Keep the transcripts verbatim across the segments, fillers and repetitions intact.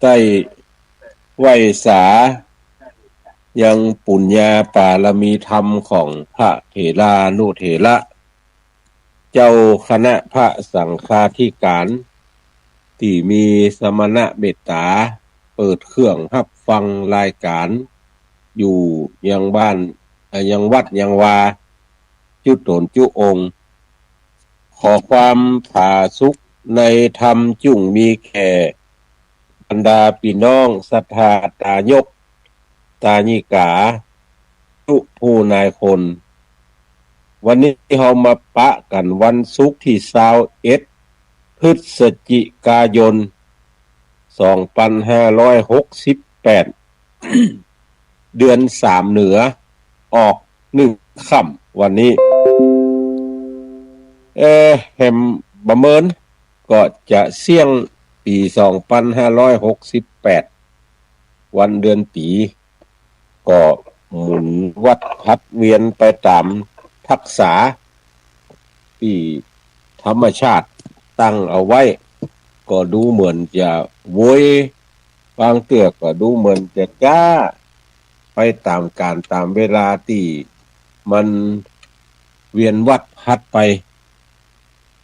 ได้ไหว้สายังปุญญาปารมีธรรมของพระเถรานุเถระ เจ้าคณะพระสังฆาธิการ ตี้มีสมณะเมตต๋าเปิดเครื่องฮับฟังรายก๋านอยู่ยังบ้าน เอ่อ ยังวัดยังวา จุ๊ต๋นจุ๊องค์ ขอความผาสุกในธรรมจุ่งมีแก่บรรดาปี้น้องศรัทธาตายกตายิกา จุผู้นายคน วันนี้เฮามาปะกั๋นวันศุกร์ตี้ซาวเอ็ด พฤศจิกายน สองปันห้าร้อยหกสิบแปด เดือนสามเหนือ ออกหนึ่งค่ำวันนี้ เอ่อ แหมบ่าเมินก็จะเสี้ยงปี๋สองปันห้าร้อยหกสิบแปด วันเดือนปี๋ ก็หมุนวัดผัดเวียนไปต๋ามทักษาตี้ธรรมชาติตั้งเอาไว้ ก็ดูเหมือนจะโวย บางเตื้อก็ดูเหมือนจะจ๊า ไปต๋ามก๋าลต๋ามเวลาตี้มันเวียนวัดผัดไป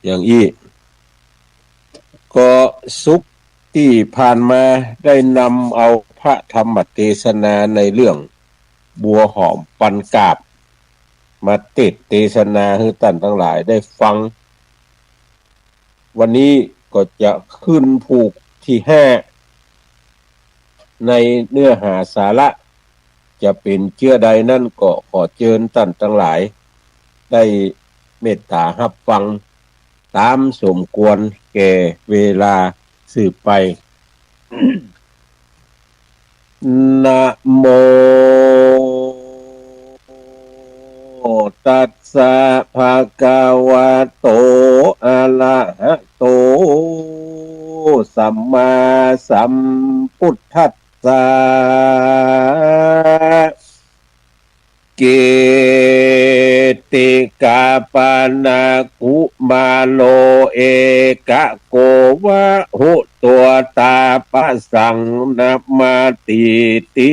อย่างอี้ ก็ศุกร์ตี้ผ่านมาได้นำเอาพระธรรมเตสนาในเรื่องบัวหอมปันกาบ มาเตสน์เตสนาหื้อต้านตังหลายได้ฟัง วันนี้ก็จะขึ้นผูกตี้ห้า ในเนื้อหาสาระ จะเป๋นเจื้อใดนั้นก็ขอเจิญต้านตังหลาย ได้เมตต๋าฮับฟังต๋ามสมควรแก่เวลาสืบไป นะโม ตัสสะ ภะคะวะโต อะระหะโต สัมมาสัมพุทธัสสะ กิตติกาปะนะกุมาโร เอกะโกวะหุ ตัวตาปะสังนะมาติติ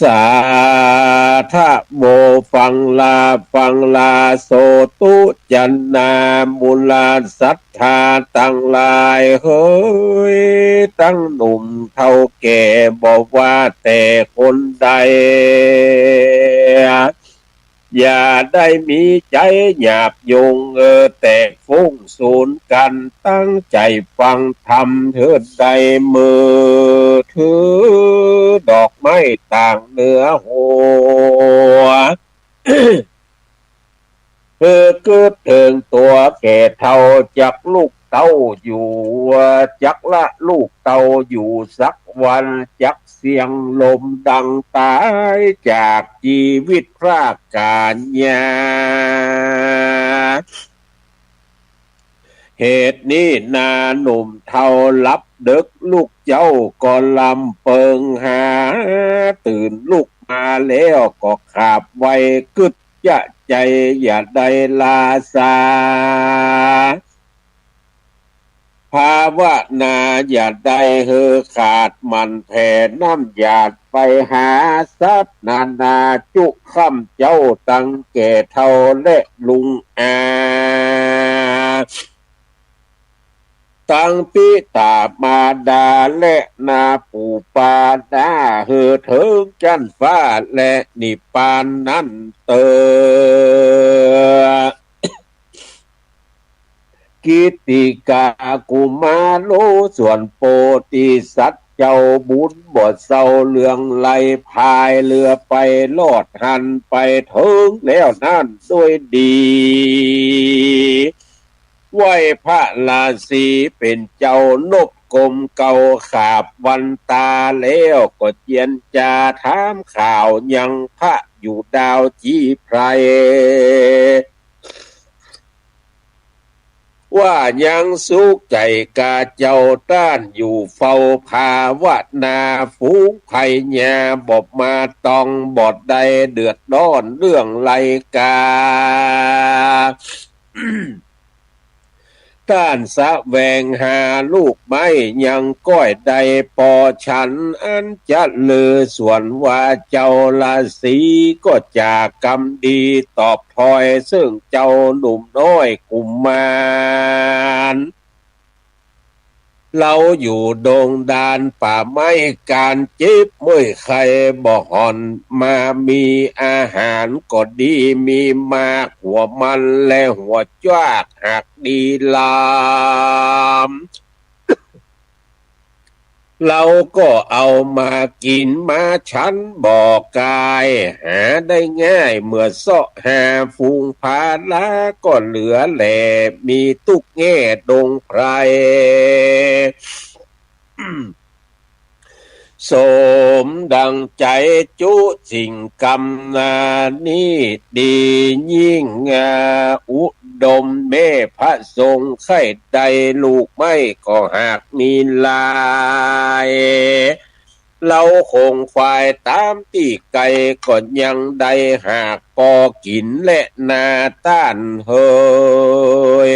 สาธะโม ฟังลา ฟังลา โสตุ จันนา มูลา ศรัทธาตังหลายเหย ตังหนุ่มเฒ่าแก่ บ่ว่าแต่คนใด อย่าได้มีใจ๋หยาบหยุง เออ แตกฟุ้งสูนกั๋น ตั้งใจ๋ฟังธรรมเถิด ได้มือถือดอกไม้ตางเหนือหัว เออ กึ๊ดเถิงตั๋วแก่เฒ่า จักลุกเต้าอยู่ จักละลุกเต้าอยู่สักวัน จักเสี่ยงล้มดังต๋ายจากจีวิตพรากก๋าญา เหตุนี้นาหนุ่มเฒ่าหลับดึก ลูกเจ้าก็ลำเปิงหา ตื่นลุกมาแล้วก็ขาบไหว้ กึ๊ดจะใจ๋อย่าได้ล้าช้า ภาวนาอย่าได้หื้อขาด หมั่นแผ่น้ำหยาดไปหาสัตว์นานา จุค่ำเจ๊าตั้งแก่เฒ่าและลุงอา ตังปิต๋ามารดาและนาปู่ปาน้า หื้อเถิงจั๊นฟ้าและนิพพานนั้นเตอ กิตติกากุมาโร ส่วนโพธิสัตว์เจ้าบุญบ่เศร้าเลื่องไหล พายเฮือไปรอดหั้น ไปเถิงแล้วนั้นด้วยดี ไหว้พระราศีเป๋นเจ้านบก้มเก้าขาบวันต๋าแล้ว ก็เจียรจาถามข่าวยังพระอยู่ดาวจีไพร ว่ายังสุขใจ๋กาเจ้า ต้านอยู่เฝ้าภาวนา ฝูงภัยยาบ่มาต้อง บ่ได้เดือดร้อนเรื่องใดกา เ ต้านแสวงหาลูกไม้ยังก้อยได้ปอฉัน อันจะเลือส่วนว่าเจ้าราศีก็จะกำดีตอบถอยเซิ่งเจ้าหนุ่มน้อยกุมาร เฮาอยู่ดงดานป่าไม้ ก๋านเจ็บเมื่อยไข้บ่ห่อน มามีอาหารก็ดี มีหมากหัวมันและหัวจวก หากดีลาม เฮาก็เอามากิ๋นมาฉันบ่ก๋าย หาได้ง่าย เมื่อเซาะหาฝูงผาลาก็เหลือแหล่ มีตุ๊กแง่ดงไพร สมดังใจ๋จุสิ่งกำนา นี้ดียิ่ง อา อุดม แม้พระสงฆ์ใค่ได้ลูกไม้ก็หากมีหลาย เฮาคงฝ่ายต๋ามตี้ไก๋ก็ยังได้หากปอกิ๋นแลนาต้านเหย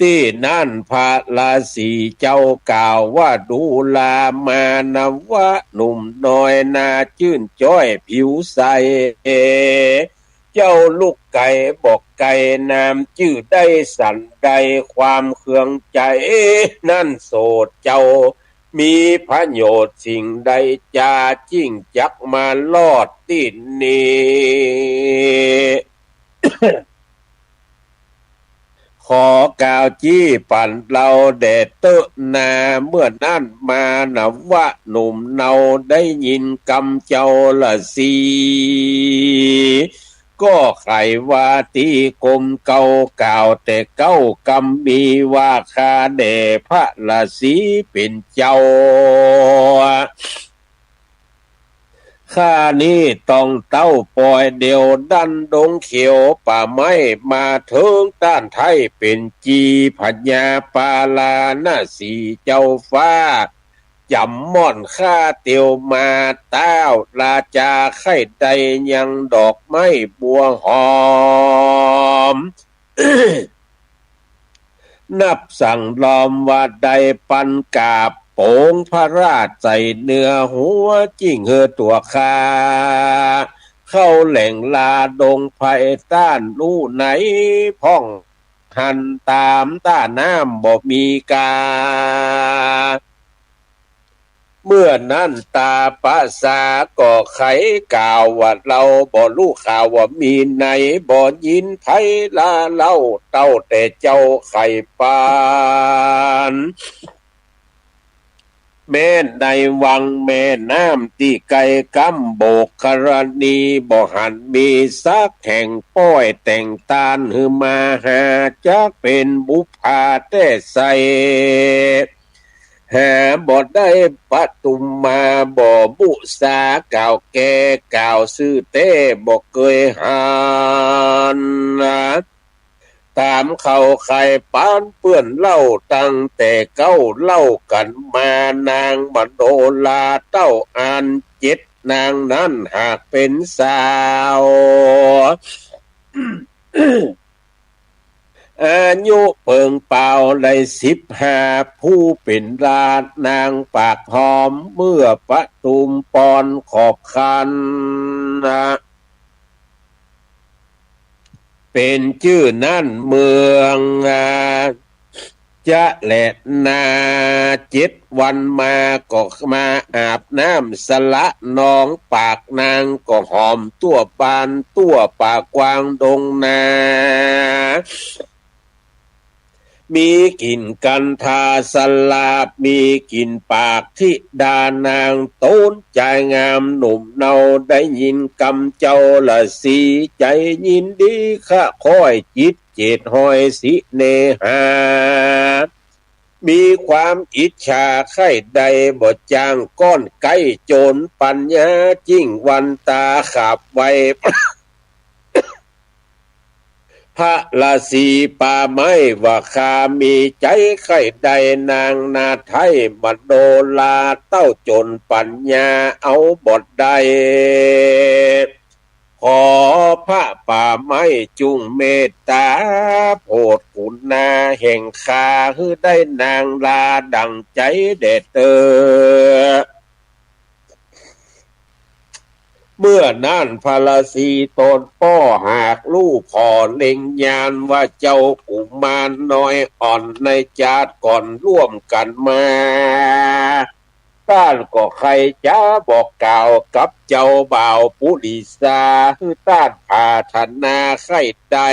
ตี้นั้นพระราศีเจ้ากล่าวว่า ดูรามา นวะหนุ่มน้อยหน้าจื้นจ้อยผิวใส เจ้าลุกไก๋บ่ไก๋ นามจื้อได้สันใด ความเคืองใจ๋นั้นโสดเจ้า มีประโยชน์สิ่งใด จาจึ่งจักมารอดตี้นี้ ขอกล่าวจี้ปั๋นเฮาแด่เต๊อะนา เมื่อนั้นมา นวะหนุ่มเฮาได้ยินกำเจ้าราศี ก็ใค่ว่าตี้กมเกล้ากล่าวแต่เก๊ากำมีว่า ข้าแด่พระราศีเป๋นเจ้า ข้านี้ต้องเต๊าปอยเดี่ยวดั้นดงเขียวป่าไม้ มาเถิงต้านไท้เป๋นจีพญาปาราณสีเจ้าฟ้า จ๋ำม่อนข้าเตียวมา ต้าวราจาใค่ได้ยังดอกไม้บัวหอม นับสั่งลอมว่าได้ปันกาบโป๋งพระราชใส่เนื้อหัว จึ่งหื้อตั๋วข้าเข้าแหล่งลาดงไพร ต้านฮู้ไหนพ่องหัน ต๋ามต้าน้ำบ่มีกา เมื่อนั้นต๋าประสาก็ใค่กล่าวว่า เฮาบ่ฮู้ข่าวว่ามีไหน บ่ยินใผลาเล่า เต้าแต่เจ้าใค่ปาน แม้ในวังแม่น้ำตี้ไก๋กำโบกกรณี บ่หันมีสักแห่ง ป้อยแต่งตานหื้อมาหา จักเป๋นบุปผาแต๊ใส หาบ่ได้ ปทุมมาบ่มุสากล่าวแก่ กล่าวซื่อแต๊บ่เกยหัน ต๋ามเขาใค่ปานเปื้อนเล่า ตั้งแต่เก๊าเล่ากั๋นมา นางมโนราเต้าอันเจ็ดนางนั้น หากเป๋นสาว อายุเปิงเป๋าได้สิบห้า ผู้เป๋นราชนางปากหอม เมื่อปทุมปอนขอบคัน เป๋นจื้อนั้นเมือง จะแลนา เจ็ดวันมาก็มาอาบน้ำสระนอง ปากนางก็หอมตั้วบานตั้วป่ากว้างดงนา มีกลิ่นกัณฑาสลาบ มีกลิ่นปากธิดานาง โต๋นจายงามหนุ่มเนา ได้ยินกำเจ้าราศี ใจ๋ยินดีคะคอยจิตเจตฮอยสิเนหา มีความอิจฉาใค่ได้ บ่จ้างก้อนไก๊โจรปัญญา จึ่งวันต๋าขับไว พระราศีป่าไม้ว่า ข้ามีใจ๋ใค่ได้นางนาไท้มโนราเต้าโจรปัญญาเอาบ่ได้ ขอพระป่าไม้จุ่งเมตต๋าโผดกุ แห่งข้า หื้อได้นางลาดั่งใจ๋แด่เต๊อะ เมื่อนั้นพระราศีตนป้อหากฮู้ผ่อเล็งญาณว่าเจ้ากุมารน้อยอ่อนในจาติก่อนร่วมกั๋นมา ต้านก็ใค่จะบอกกล่าวกับเจ้าบ่าวปุริสา หื้อต้านผาถนาใค่ได้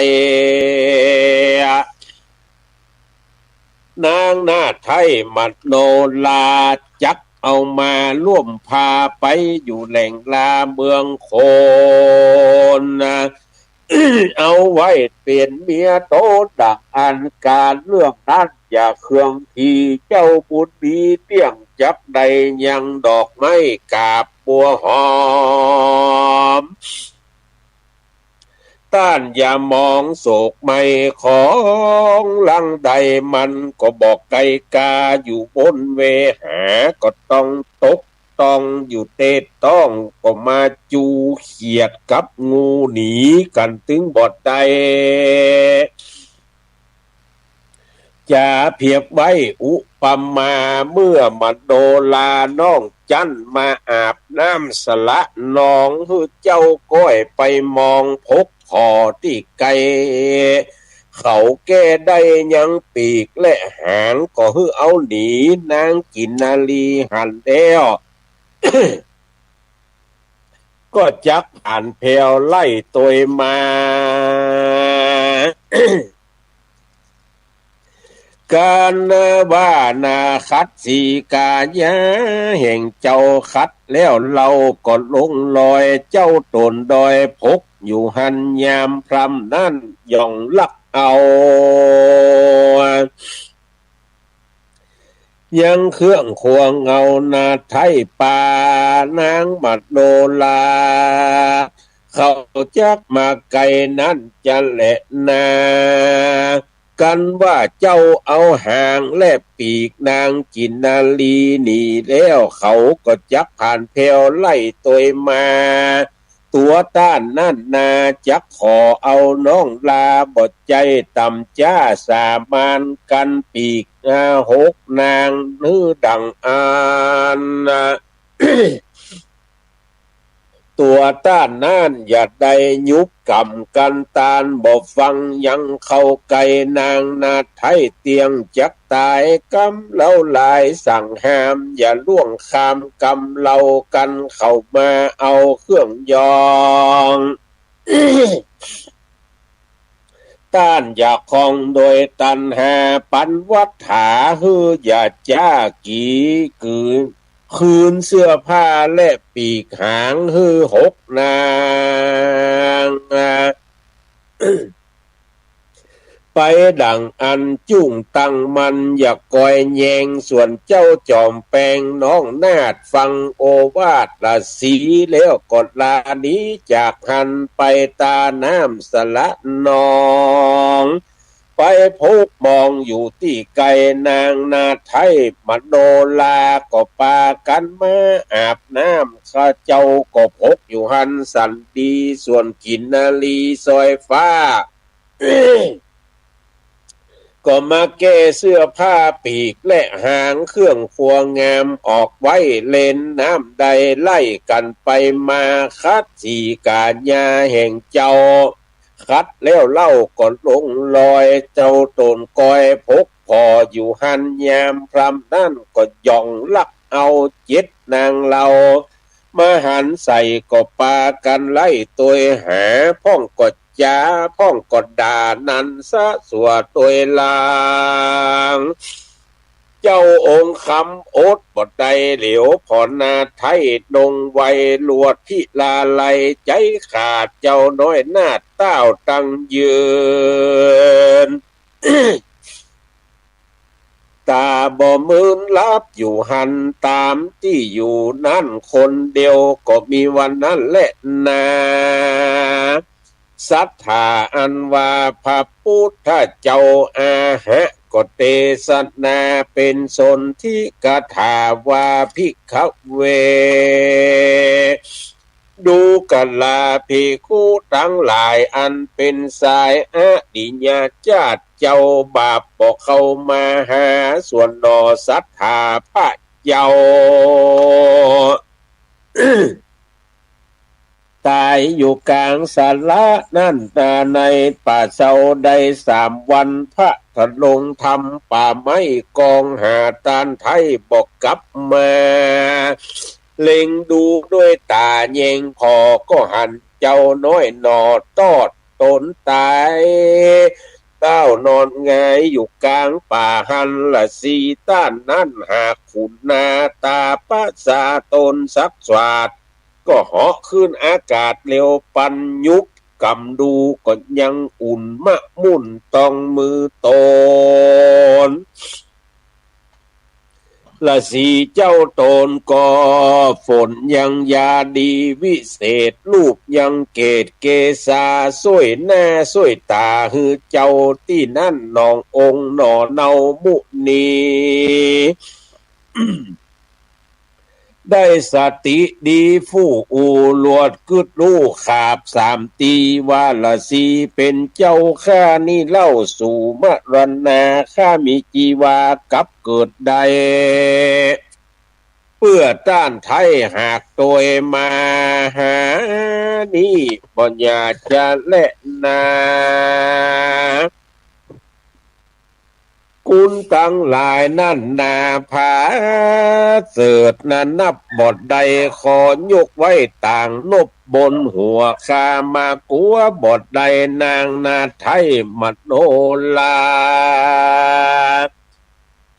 นางนาฏไท้มโนราจักเอามาร่วมพาไปอยู่แหล่งลาเมืองโคน เอาไว้เป๋นเมียโตดั่งอั้น ก๋านเรื่องนั้นอย่าเคือง ตี้เจ้าบุญมีเตี้ยงจักได้ยังดอกไม้กาบบัวหอม ต้านอย่ามองโศกไหม้ของหลังใด มันก็บ่ไกลกาอยู่บนเวหา ก็ต้องตกต้องอยู่เต๊ะต้อง ก็มาจูเขียดกับงูหนีกั๋นตึงบ่ได้ จะเปรียบไว้อุปมา เมื่อมโนราน้องจั๊นมาอาบน้ำสระหนอง หื้อเจ้าก้อยไปมองพบผ่อตี้ไกล เขาแก้ได้ยังปีกและหาง ก็หื้อเอาหนีนางกินนารีหั้นแล้ว ก็จักผานแผวไล่ตวยมา กั๋นว่านาขัดสีกายาแห่งเจ้าขัดแล้วเฮาก็ลงลอย เจ้าต๋นดอยพกอยู่หั้นยามพร่ำนั้นย่องลักเอา ยังเครื่องครัวเงานาฏไท้ปานางมโนรา เขาจักมาไกลนั้นจะแลนา กั๋นว่าเจ้าเอาหางและปีกนางกินนารีหนีแล้ว เขาก็จักผานแผวไล่ตวยมา ตั๋วต้านนั้นนาจักขอเอาน้องลา บ่ใจ้ต่ำจ๊าสามัญกั๋น ปีกหน้าหกนางหื้อดั่งอั้น ตั๋วต้านนั้นอย่าได้ยุบกำกั๋น ต้านบ่ฟังยังเข้าใก้ นางนาฏไท้เตี้ยงจักต๋าย กำเฮาหลายสั่งห้าม อย่าล่วงข้ามกำเฮากั๋น เข้ามาเอาเครื่องยอง ต้านอย่าคองโดยตัณหา ปันวัฏฐาหื้ออย่าจ๊า กี่คืน คืนเสื้อผ้าและปีกหางหื้อหกนาง ไปดั่งอั้นจุ่งตั้งมั่น อย่ากอยแยง ส่วนเจ้าจอมแปงน้องนาฏฟังโอวาทราศีแล้วก็ลาหนีจากหั้นไปตาน้ำสระหนอง ไปพบมองอยู่ตี้ไกล นางนาฏไท้มโนราก็ปากั๋นมาอาบน้ำ ข้าเจ้าก็พกอยู่หั้นสันดี ส่วนกินนารีสอยฟ้า ก็มาแก้เสื้อผ้าปีกและหางเครื่องครัวงามออกไว้เล่นน้ำได้ไล่กั๋นไปมา ขัดสีกายาแห่งเจ้า ขัดแล้วเฮาก็ลงลอย เจ้าต๋นกอยพกผ่ออยู่หั้นยามพร่ำนั้นก็ย่องลักเอาเจ็ดนางเฮา มาหันใส่ก็ปากั๋นไล่ตวยหา พ่องก็จ๋า พ่องก็ด่านันสะสั่วตวยลาง เจ้าองค์คำอดบ่ได้เหลียว ผ่อนาฏไท้นงไว ลวดพิลาลัยใจ๋ขาด เจ้าน้อยนาฏต้าวตั้งยืน ต๋าบ่มืนหลับอยู่หั้นต๋ามตี้อยู่นั้นคนเดียว ก็มีวันนั้นแลนา สัตถาอันว่าพระปุทธเจ้าอาหะ ก็เตสนาเป๋นสนธิกถาว่า ภิกขเว ดูกราภิกขุตังหลาย อันเป๋นสายอริยะเจ้า เจ้าบาปบ่เข้ามาหา ส่วนหน่อศรัทธาพระเจ้า ต๋ายอยู่ก๋างสาระนั้นนา ในป่าเซาได้สามวัน พระทรงทำป่าไม้กองหา ต้านไท้บ่กลับมา เล็งดูด้วยต๋าแยงผ่อ ก็หันเจ้าน้อยหน่อตอดต๋นต๋าย เต้านอนหงายอยู่ก๋างป่าหั้น ฤๅษีต้านนั้นหากขุนนา ต๋าประสาต๋นสักสวาด ก็เหาะขึ้นอากาศเร็วปัน ยุบกำดูก็ยังอุ่นมะมุ่นตองมือต๋น ฤๅษีเจ้าต๋นก็ฝนยังยาดีวิเศษ ลูบยังเกศเกศา ซ่วยหน้าซ่วยต๋าหื้อเจ้าตี้นั้น หนององค์หน่อเนามุนี ได้สติดีฟู่อู้ ลวดกึ๊ดฮู้ขาบสามตี ว่าฤๅษีเป๋นเจ้าข้านี้เล่า สูมรณา ข้ามีจีวากลับเกิดได้ เปื้อต้านไท้หากตวยมาหานี้ บ่อย่าจะแลนา คุณตังหลายนั้นนา ผาเสริฐนานับบ่ได้ ขอยกไว้ต่างนบบนหัว ข้ามากั๋วบ่ได้นางนาไท้มโนรา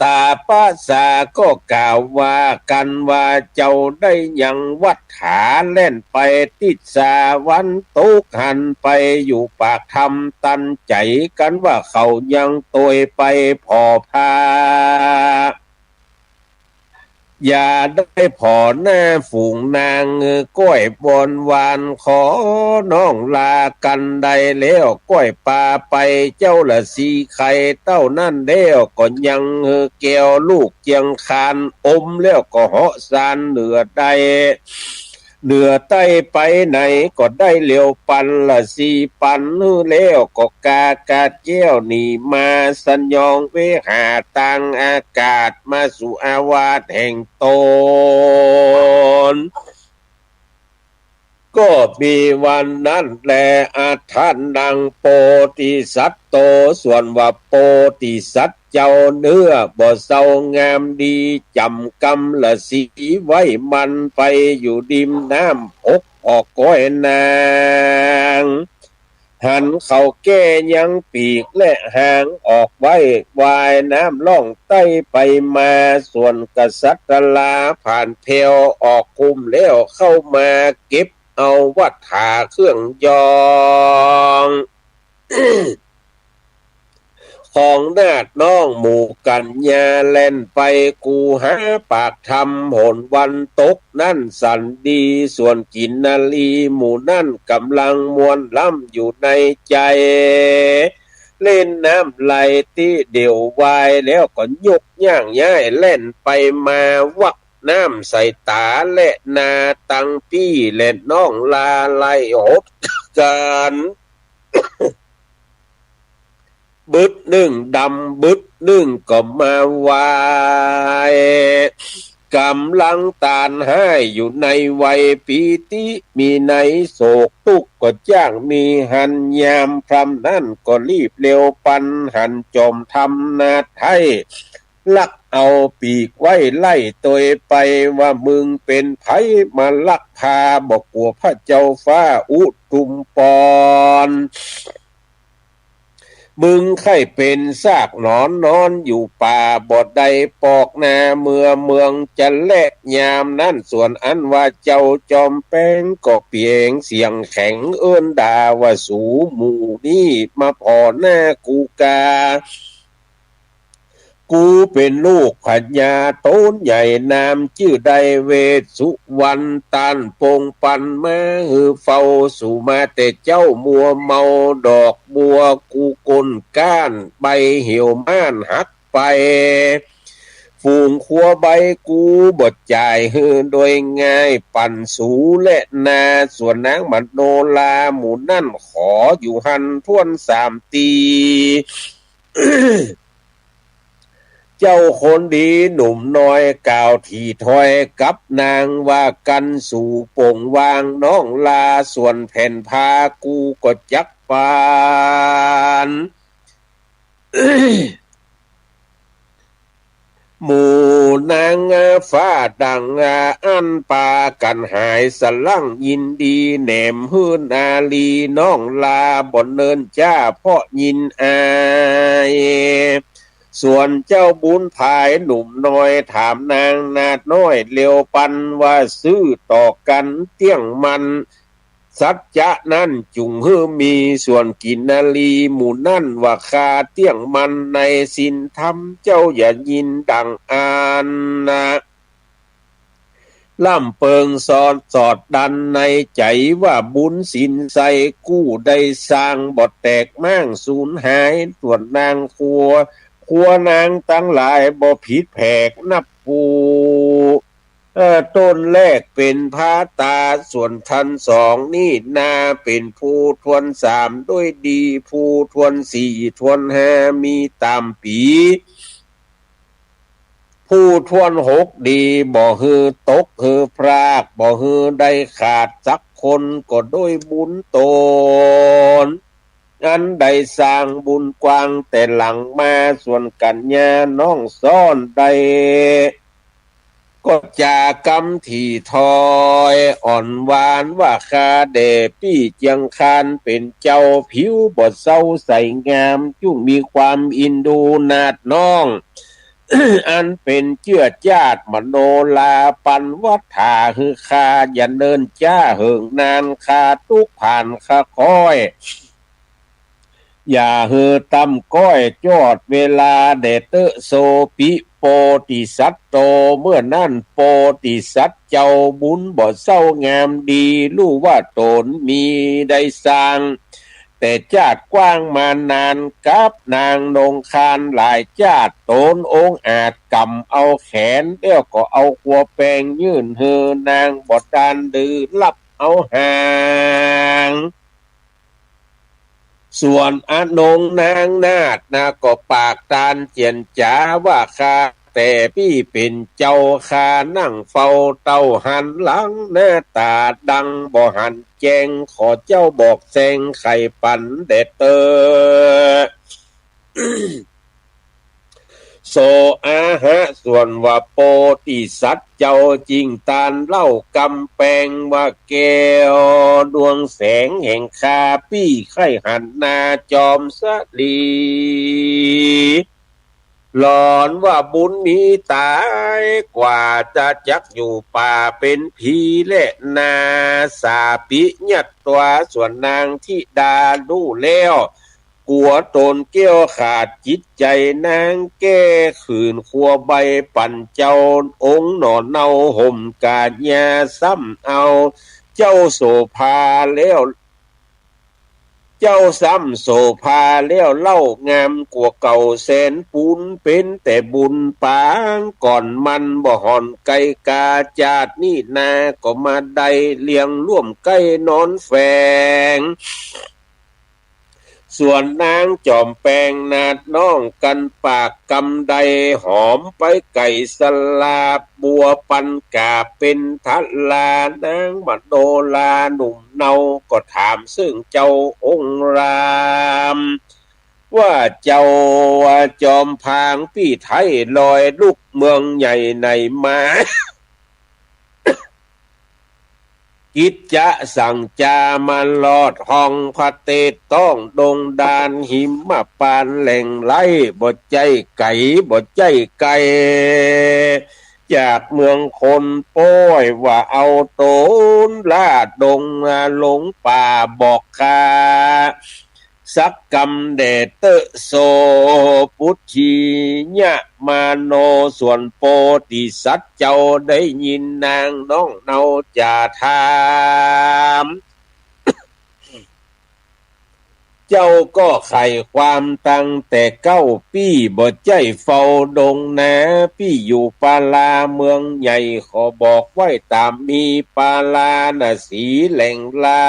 ต๋าประสาก็กล่าวว่ากั๋นว่า เจ้าได้ยังวัตถาแล่นไปติดสาวันตกหันไปอยู่ปากถ้ำตันใจ๋กั๋นว่าเขายังตวยไปผ่อผ้า อย่าได้ผ่อหน้าฝูงนาง ก้อยบอนวานขอน้องลากั๋นได้แล้ว ก้อยปาไปเจ้าฤๅษีไข่เต้านั้นแล้ว ก็ยังแก้วลูกเจียงคานอมแล้วก็เหาะซานเหนือได้ เหนือใต้ไปไหนก็ได้เร็วปัน ฤๅษีปันหื้อแล้วก็กากาดแก้วหนีมา สยองเวหาตางอากาศมาสู่อาวาสแห่งต๋น ก็มีวันนั้นแล อัฏฐานังโพธิสัตว์ โต ส่วนว่าโพธิสัตว์เจ้าเนื้อบ่เศร้างามดี จ๋ำกำฤๅษีไว้มันไปอยู่ริมน้ำ พกผ่อก้อยนาง หันเขาแก้ยังปีกและหางออกไว้ ว่ายน้ำล่องใต้ไปมา ส่วนกษัตราผานแผวออกคุมแล้วเข้ามาเก็บเอาวัตถาเครื่องยอง ของนาฏน้องหมู่กัญญาแล่นไปกูหาปากถ้ำ หนวันตกนั้นสันดี ส่วนกินนารีหมู่นั้นก๋ำลังม่วนล้ำอยู่ในใจ๋ เล่นน้ำไหลตี้เดี่ยววาย แล้วก็ยกย่างย้ายแล่นไปมา วักน้ำใส่ต๋าและนาตังปี้ และน้องลาไล่หดกั๋น บึดนึ่งดำบึดนึ่งก็มาไหว้ ก๋ำลังตานฮ้ายอยู่ในวัยปีติ มีในโศกตุ๊กข์ก็จ้างมีหั้น ยามพร่ำนั้นก็รีบเร็วปัน หันจอมธรรมนาไท้ ลักเอาปีกไว้ไล่ตวยไป ว่ามึงเป๋นใผมาลักพา บ่กั๋วพระเจ้าฟ้าอุทุมพร มึงใค่เป๋นซากหนอนนอนอยู่ป่า บ่ได้ปอกนาเมือเมืองจะแล ยามนั้นส่วนอันว่าเจ้าจอมแปงก็เปียงเสียงแข็งเอิ้นด่าว่า สูหมู่นี้มาผ่อหน้ากูกา กูเป๋นลูกพญาโตนใหญ่นามจื้อได้เวสสุวรรณ ต้านปงปันมาหื้อเฝ้า สูมาแต่เจ๊ามัวเมาดอกบัว กูก้นก้านใบเหี่ยวม่านหักไป ฝูงคัวใบกูบ่จ่ายหื้อโดยง่าย ปั๋นสูแลนา ส่วนนางมโนราหมู่นั้นขออยู่หั้นถ้วนสามตี เจ้าคนดีหนุ่มน้อยกล่าวถี่ถ้อยกับนางว่า กันสูป่งวางน้องลา ส่วนแผ่นผ้ากูก็จักปาน หมู่นางฟ้าดังอั้นปากั๋นหายสะหลั่งยินดี แหนมหื้อนารีน้องลาบ่เนินจ้าเพราะยินอาย ส่วนเจ้าบุญภายหนุ่มน้อยถามนางนาดน้อยเลียวปันว่า ซื่อต่อกั๋นเตี้ยงมั่น สัจจะนั้นจุ่งหื้อมี ส่วนกินนารีหมู่นั้นว่า ข้าเตี้ยงมั่นในศีลธรรม เจ้าอย่ายินดั่งอั้นนา ล่ำเปิงสอดสอดดันในใจ๋ว่า บุญศีลใสกู้ได้สร้าง บ่แตกม้างสูญหาย ส่วนนางคัว คัวนางตังหลายบ่ผิดแผกนับผู้ เอ่อ ต้นแรกเป๋นพระตา ส่วนต้นสองนี่นาเป๋นผู้ถ้วนสามด้วยดี ผู้ถ้วนสี่ถ้วนห้ามีต๋ามปี๋ ผู้ถ้วนหกดี บ่หื้อตกหื้อพราก บ่หื้อได้ขาดสักคน ก็ด้วยบุญต๋น อันได้สร้างบุญกว้างแต่หลังมา ส่วนกัญญาน้องซ้อนได้ ก็จากำถี่ถ้อยอ่อนหวานว่า ข้าแด่ปี้เจียงคานเป๋นเจ้า ผิวบ่เศร้าใสงาม จุ่งมีความอินดูนาดน้อง อันเป๋นเจื้อจ้าดมโนราปันวัฏฐาหื้อข้า อย่าเนินจ้าเหิงนาน ข้าตุ๊กผ่านข้าค้อย อย่าหื้อต่ำก้อยจอดเวลาแด่เต๊อะ โสปิโปติสัตโต เมื่อนั้นโปติสัตว์เจ้าบุญบ่เศร้างามดี ฮู้ว่าต๋นมีได้สร้าง แต่จ้าดกว้างมานาน กับนางนงคานหลายจ้าด ต๋นองอาจก๋ำเอาแขน แล้วก็เอาคัวแปงยื่นหื้อนาง บ่ตานดื้อฮับเอาหาง ส่วนอนงนางนาฏนาก็ปากตานเจียนจ๋าว่า ข้าแต่ปี้เป๋นเจ้า ข้านั่งเฝ้าเต้าหันหลัง หน้าต๋าดังบ่หันแจ้ง ขอเจ้าบอกแสงไขปันแด่เต๊อะ โสอาหะ ส่วนว่าโปติสัตว์เจ้า จิ่งตานเล่ากำแปงว่า แก้วดวงแสงแห่งข้า ปี้ใค่หันหน้าจอมสะหลี หลอนว่าบุญมีต๋ายกว่า จะจักอยู่ป่าเป๋นผีแลนา สาปิยัตวา ส่วนนางธิดาฮู้แล้ว กั๋วต๋นแก้วขาดจิตใจ๋ นางแก้ขืนคัวใบปั๋นเจ้าองค์หน่อเนาห่มก๋าญา ซ้ำเอาเจ้าโสภาแล้ว เจ้าซ้ำโสภาแล้วเล่า งามกว่าเก่าแสนปูน เป๋นแต่บุญปางก่อนมัน บ่ห่อนไกลกา จ้าดนี้นาก็มาได้เลี้ยงร่วมใก้นอนแฝง ส่วนนางจอมแปงนาดน้อง กั๋นปากกำใดหอมไปไก๋สลาบ บัวปันก๋าเป๋นทะลา นางมโนราหนุ่มเนา ก็ถามเซิ่งเจ้าองค์ราม ว่าเจ้าจอมพางปี้ไท้ลอยลุกเมืองใหญ่ไหนมา กิจจะสั่งจามาลอดห้องพระเตศ ต้องดงดานหิมพานต์แหล่งไร้ บ่ใจ้ไก๋ บ่ใจ้ไก๋ จากเมืองคนป้อย ว่าเอาต๋นล่าดงลงป่า บอกข้า สักกำแด่เต๊อะ โสปุชชียะมาโน ส่วนโปติสัตว์เจ้าได้ยินนางน้องเนาจ๋าถาม เจ้าก็ไขความตั้งแต่เก๊าปี้ บ่ใจ้เฝ้าดงนา ปี้อยู่ปาลาเมืองใหญ่ ขอบอกไว้ต๋ามมีปาลาณสีแหล่งลา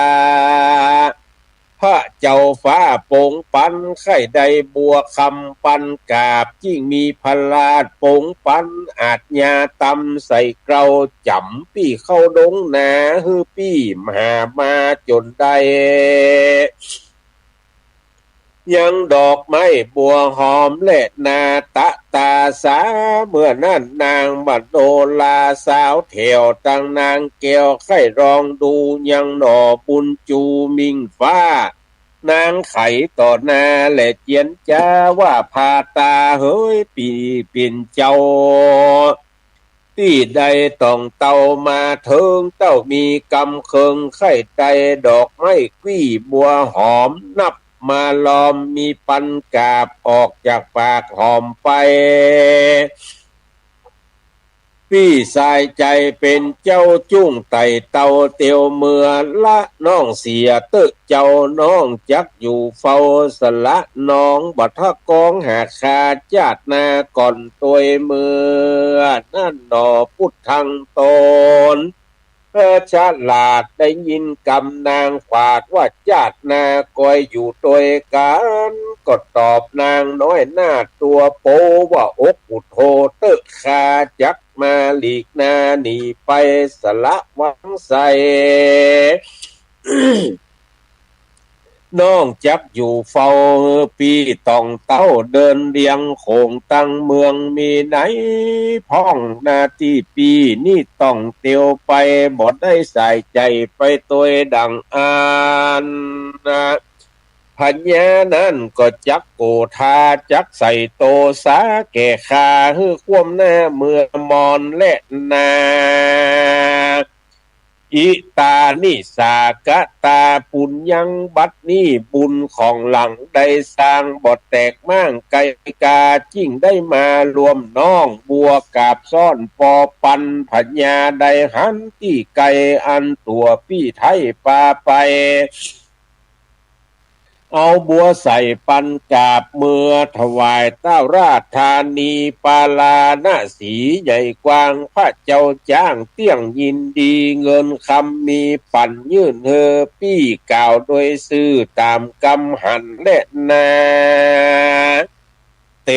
พระเจ้าฟ้าโป๋งปัน ใค่ได้บัวคำปันกาบ ยิ่งมีพระราชโป๋งปัน อาชญาตำใส่เกลาจ๋ำ ปี้เข้าดงนา หื้อปี้หามาจ๋นได้ ยังดอกไม้บัวหอมและนาตะตาสา เมื่อนั้นนางมโนราสาวแถวตังนางแก้ว ใค่ลองดูยังหน่อบุญจูมิ่งฟ้า นางไขต่อหน้าและเจียรจาว่า ผ่าต๋าเหยปี้ปิ่นเจ้า ตี้ได้ต้องเต้ามาเถิง เต้ามีกำเคิง ใค่ได้ดอกไม้กวี้บัวหอม นับมาลอมมีปันกาบ ออกจากปากหอมไป ปี้สายใจ๋เป๋นเจ้าจุ้งไต่เต้าเตียวเมือ ละน้องเสียเต๊อะเจ้า น้องจักอยู่เฝ้าสละน้อง บ่ทะกองหาข้า จาติหน้าก่อนตวยเมือ นั้นหน่อปุทธังต๋น เออ ฉลาดได้ยินกำนางขวาดว่า จาติหน้าก้อยอยู่ตวยกั๋น ก็ตอบนางน้อยหน้าตั๋วโป๊ว่า อกปุโธเต๊อะ ข้าจักมาหลีกหน้าหนีไป สละวังไส น้องจักอยู่เฝ้าปี้ต้องเต้า เดินเลียงโขงตังเมืองมีไหน พ่องนาตี้ปี้นี้ต้องเตียวไป บ่ได้สายใจ๋ไปตวยดั่งอั้น พญานั้นก็จักโกธา จักใส่โตสาแก่ข้า หื้อคว่ำหน้าเมือมอนและนา อิตานิสากะตาปุญญัง บัดนี้บุญของหลังได้สร้างบ่แตกม้างไกลกา จึ่งได้มารวมน้องบัวกาบซ้อนปอปัน พญาได้หันตี้ไกลอันตั๋วปี้ไท้ปาไป เอาบัวใส่ปันกาบเมือถวายต้าวราชธานีปาราณสีใหญ่กว้าง พระเจ้าจ้างเตี้ยงยินดี เงินคำมีปั๋นยื่นหื้อปี้ กล่าวโดยซื่อต๋ามกำหันแลนา เต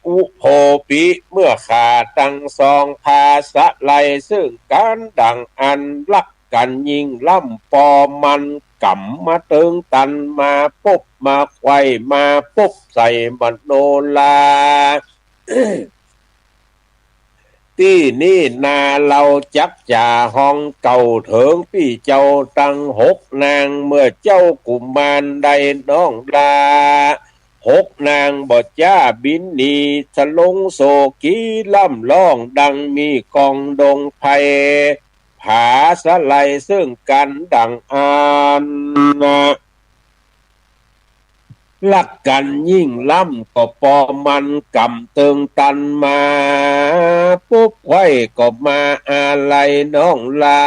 อุโภปิ เมื่อข้าตังสองพาสะไหลเซิ่งกั๋นดั่งอั้น ฮักกั๋นยิ่งล้ำปอมันก๋ำมาเติงตัน มาปบมาไขว้มาปบใส่มโนรา ตี้นี้นาเฮาจักจ๋าฮ้องเก่าเถิงปี้เจ้าตังหกนาง เมื่อเจ้ากุมารได้น้องลา หกนางบ่จ๊าบินหนี สลงโศกีร่ำฮ้องดังมีกองดงไพร ผาสะไหลเซิ่งกั๋นดั่งอั้น ฮักกั๋นยิ่งล้ำก็ปอมันก๋ำเติงตันมา ปบไขว้ก็มาอาลัยน้องลา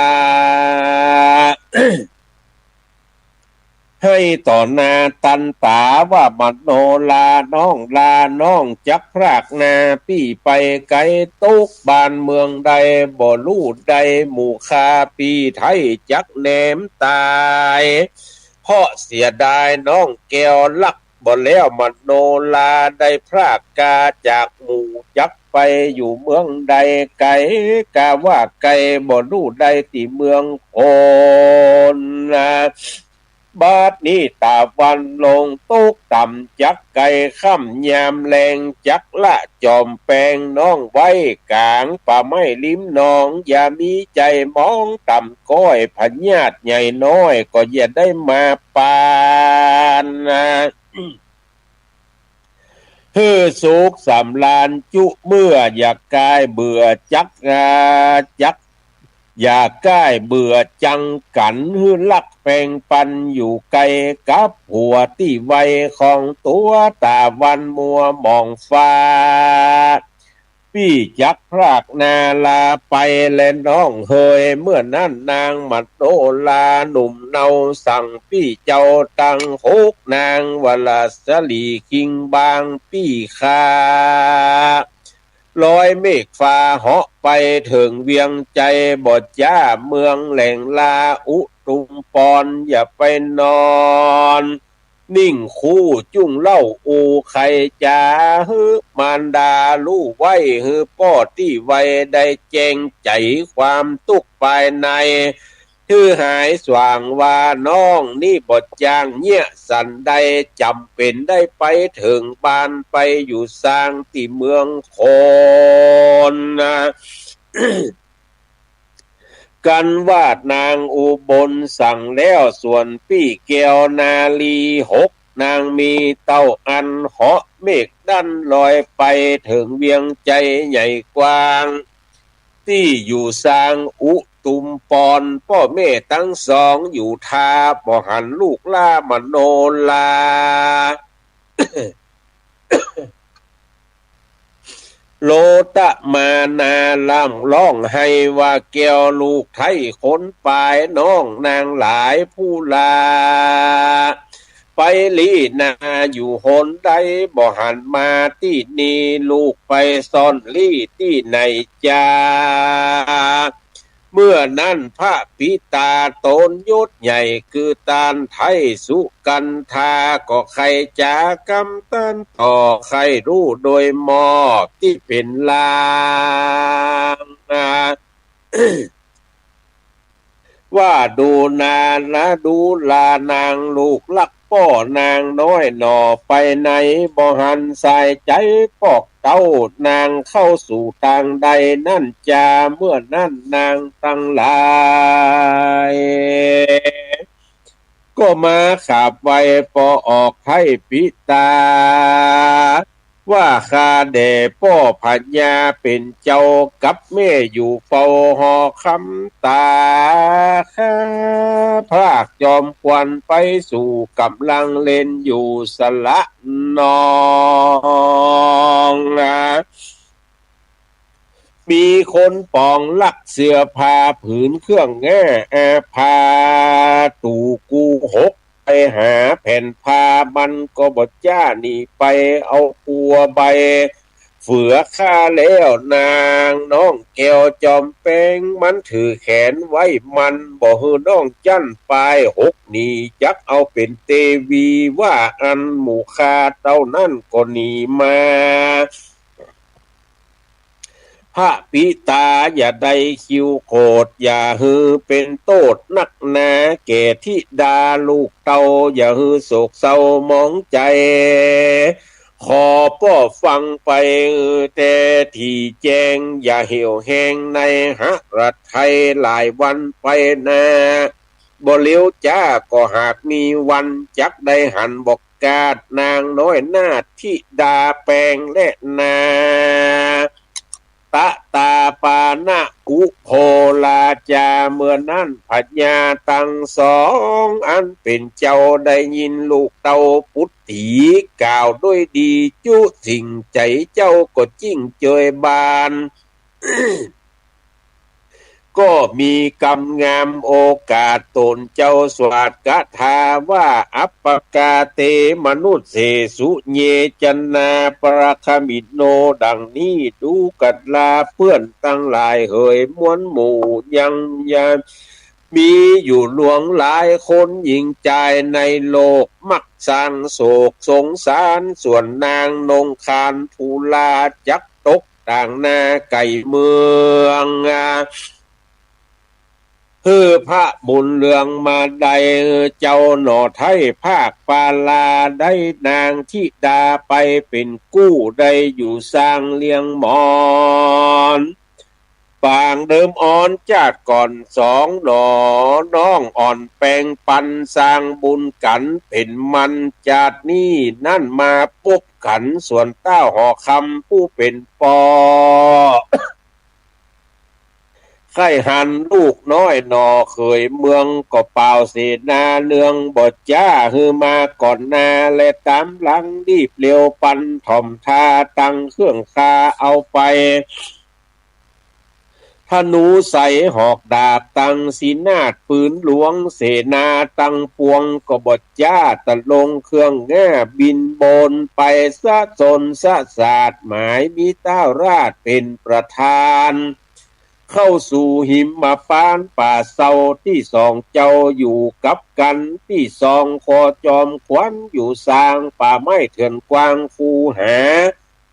หื้อต่อหน้าตันต๋าว่ามโนราน้องลา น้องจักพรากหน้าปี้ไปไกล ตกบ้านเมืองใดบ่ฮู้ได้ หมู่ข้าปี้ไท้จักแหนมต๋าย เพราะเสียดายน้องแก้วฮักบ่แล้ว มโนราได้พรากกาจากหมู่ จักไปอยู่เมืองใดไกล กาว่าไกลบ่ฮู้ได้ตี้เมืองคน บัดนี้ต๋าวันลงตกต่ำจักไกล ค่ำยามแลงจักละจอมแปง น้องไว้ก๋างป่าไม้ริมหนอง อย่ามีใจ๋มองต่ำก้อย พญาติใหญ่น้อยก็อย่าได้มาปาน หื้อสุขสำราญจุเมื่อ อย่าก้ายเบื่อจัก อ่า จัก อย่าก้ายเบื่อจังกั๋น หื้อฮักแปงปันอยู่ไกล กับหัวตี้ไวของตั๋ว ต๋าวันมัวหมองฟ้า ปี้จักพรากนาราไปแลน้องเหย เมื่อนั้นนางมโนราหนุ่มเนาสั่งปี้เจ้าตังหกนาง วราสลีคิงบางปี้ข้า ลอยเมฆฟ้าเหาะไปเถิงเวียงไจ บ่จ้าเมืองแหล่งลาอุตุมปอน อย่าไปนอน นิ่งคู่จุ้งเล่าอู่ใค่จ๋า หื้อมารดาฮู้ไว้ หื้อป้อตี้ไวได้แจ้งใจ๋ ความตุ๊กข์ภายใน หื้อหายสว่างว่าน้องนี้บ่จ้างเยียะสันใด จ๋ำเป๋นได้ไปเถิงบ้าน ไปอยู่ซางตี้เมืองคนนะ กันว่านางอุบลสั่งแล้ว ส่วนปี้แก้วนารีหกนาง มีเต้าอั้นเหาะเมฆดันลอยไปเถิงเวียงไจใหญ่กว้าง ตี้อยู่ซางอุตุมปอน ป้อแม่ตังสองอยู่ท่า บ่หันลูกหล้ามโนรา โลตะมานาร่ำฮ้องไห้ว่าแก้วลูกไท้คนปาย น้องนางหลายผู้ลา ไปลี้นาอยู่หนใด บ่หันมาตี้นี่ ลูกไปซ่อนลี้ตี้ไหนจา เมื่อนั้นพระปิตาต๋นยศใหญ่ คือต้านไท้สุกันธา ก็ใค่จ๋ากำตันต่อ ใค่ฮู้โดยมอบตี้เป๋นลาง ว่าดูนานะดูลานางลูกฮักป้อนางน้อยหน่อ ไปไหนบ่หันสายใจ๋ ปอกเต้านางเข้าสู่ตางใดนั้นจา เมื่อนั้นนางตังหลาย ก็มาขาบไหว้ป้อออกไท้ปิตา ว่าข้าแด่ป้อพญาเป๋นเจ้ากับแม่อยู่เฝ้าหอคำตา ข้าพรากจอมขวัญไปสู่ก๋ำลังเล่นอยู่สระนอง มีคนปองลักเสื้อผ้าผืนเครื่องแง่อาภา ตู่กูหกไปหาแผ่นผ้า มันก็บ่จ้าหนีไปเอากัวใบ เฟือข้าแล้วนางน้องแก้วจอมแปง มันถือแขนไว้มัน บ่หื้อน้องจั้นปายหกหนี จักเอาเป๋นเตวีว่าอั้น หมู่ข้าเต้านั้นก็หนีมา พระปิตาอย่าได้คิวโขด อย่าหื้อเป๋นโต้ษนักหนา แก่ธิดาลูกเต้า อย่าหื้อโศกเศร้าหมองใจ๋ ขอป้อฟังไปแต๊ตี้แจ้ง อย่าเหี่ยวแห้งในหฤทัยหลายวันไปหน้า บ่เร็วจ๊าก็หากมีวัน จักได้หันบอกกาดนางน้อยนาถธิดาแปงแลนา ตะตาปานะกุโพราจา เมื่อนั้นพญาตังสองอันเป๋นเจ้าได้ยินลูกเต้าปุตตีกล่าวด้วยดีจุสิ่ง ใจ๋เจ้าก็จิ้งเจยบาน ก็มีกำงามโอกาสต๋นเจ้าสวาทคาถาว่า อัปปกาเตมนุสเสสุ เยจนาปะระคะมิโน ดังนี้ดูกราเปื้อนตังหลายเหย มวลหมู่ยังยังมีอยู่หลวงหลายคน ญิงจายในโลกมักสร้างโศกสงสาร ส่วนนางนงคานภูราจักตก ต่างนาไก๋เมือง หื้อพระบุญเรืองมาได้ เจ้าหน่อไท้ภาคปาลา ได้นางธิดาไปเป๋นกู้ ได้อยู่สร้างเลี้ยงหมอน ปางเดิมอ่อนจาติก่อนสองหน่อ น้องอ่อนแปงปันสร้างบุญกั๋นเป๋นมัน จาตินี้นั้นมาปบกั๋น ส่วนต้าวหอคำผู้เป๋นป้อ ใค่หันลูกน้อยหน่อเขยเมือง ก็เป่าเสนาเนืองบ่จ้า หื้อมาก่อนหน้า และต๋ามหลังรีบเร็ว ปันถ่อมท่า ตังเครื่องคาเอาไป ธนูไสรหอกดาบ ตังสีนาดปืนหลวง เสนาตังปวงก็บ่จ้า ตะลงเครื่องง่าบินบนไป สะสนสะสาดหมาย มีต้าวราชเป๋นประธาน เข้าสู่หิมพานต์ป่าเซา ตี้สองเจ้าอยู่กับกั๋น ตี้สองขอจอมขวัญอยู่ซาง ป่าไม้เถื่อนกว้างคูหา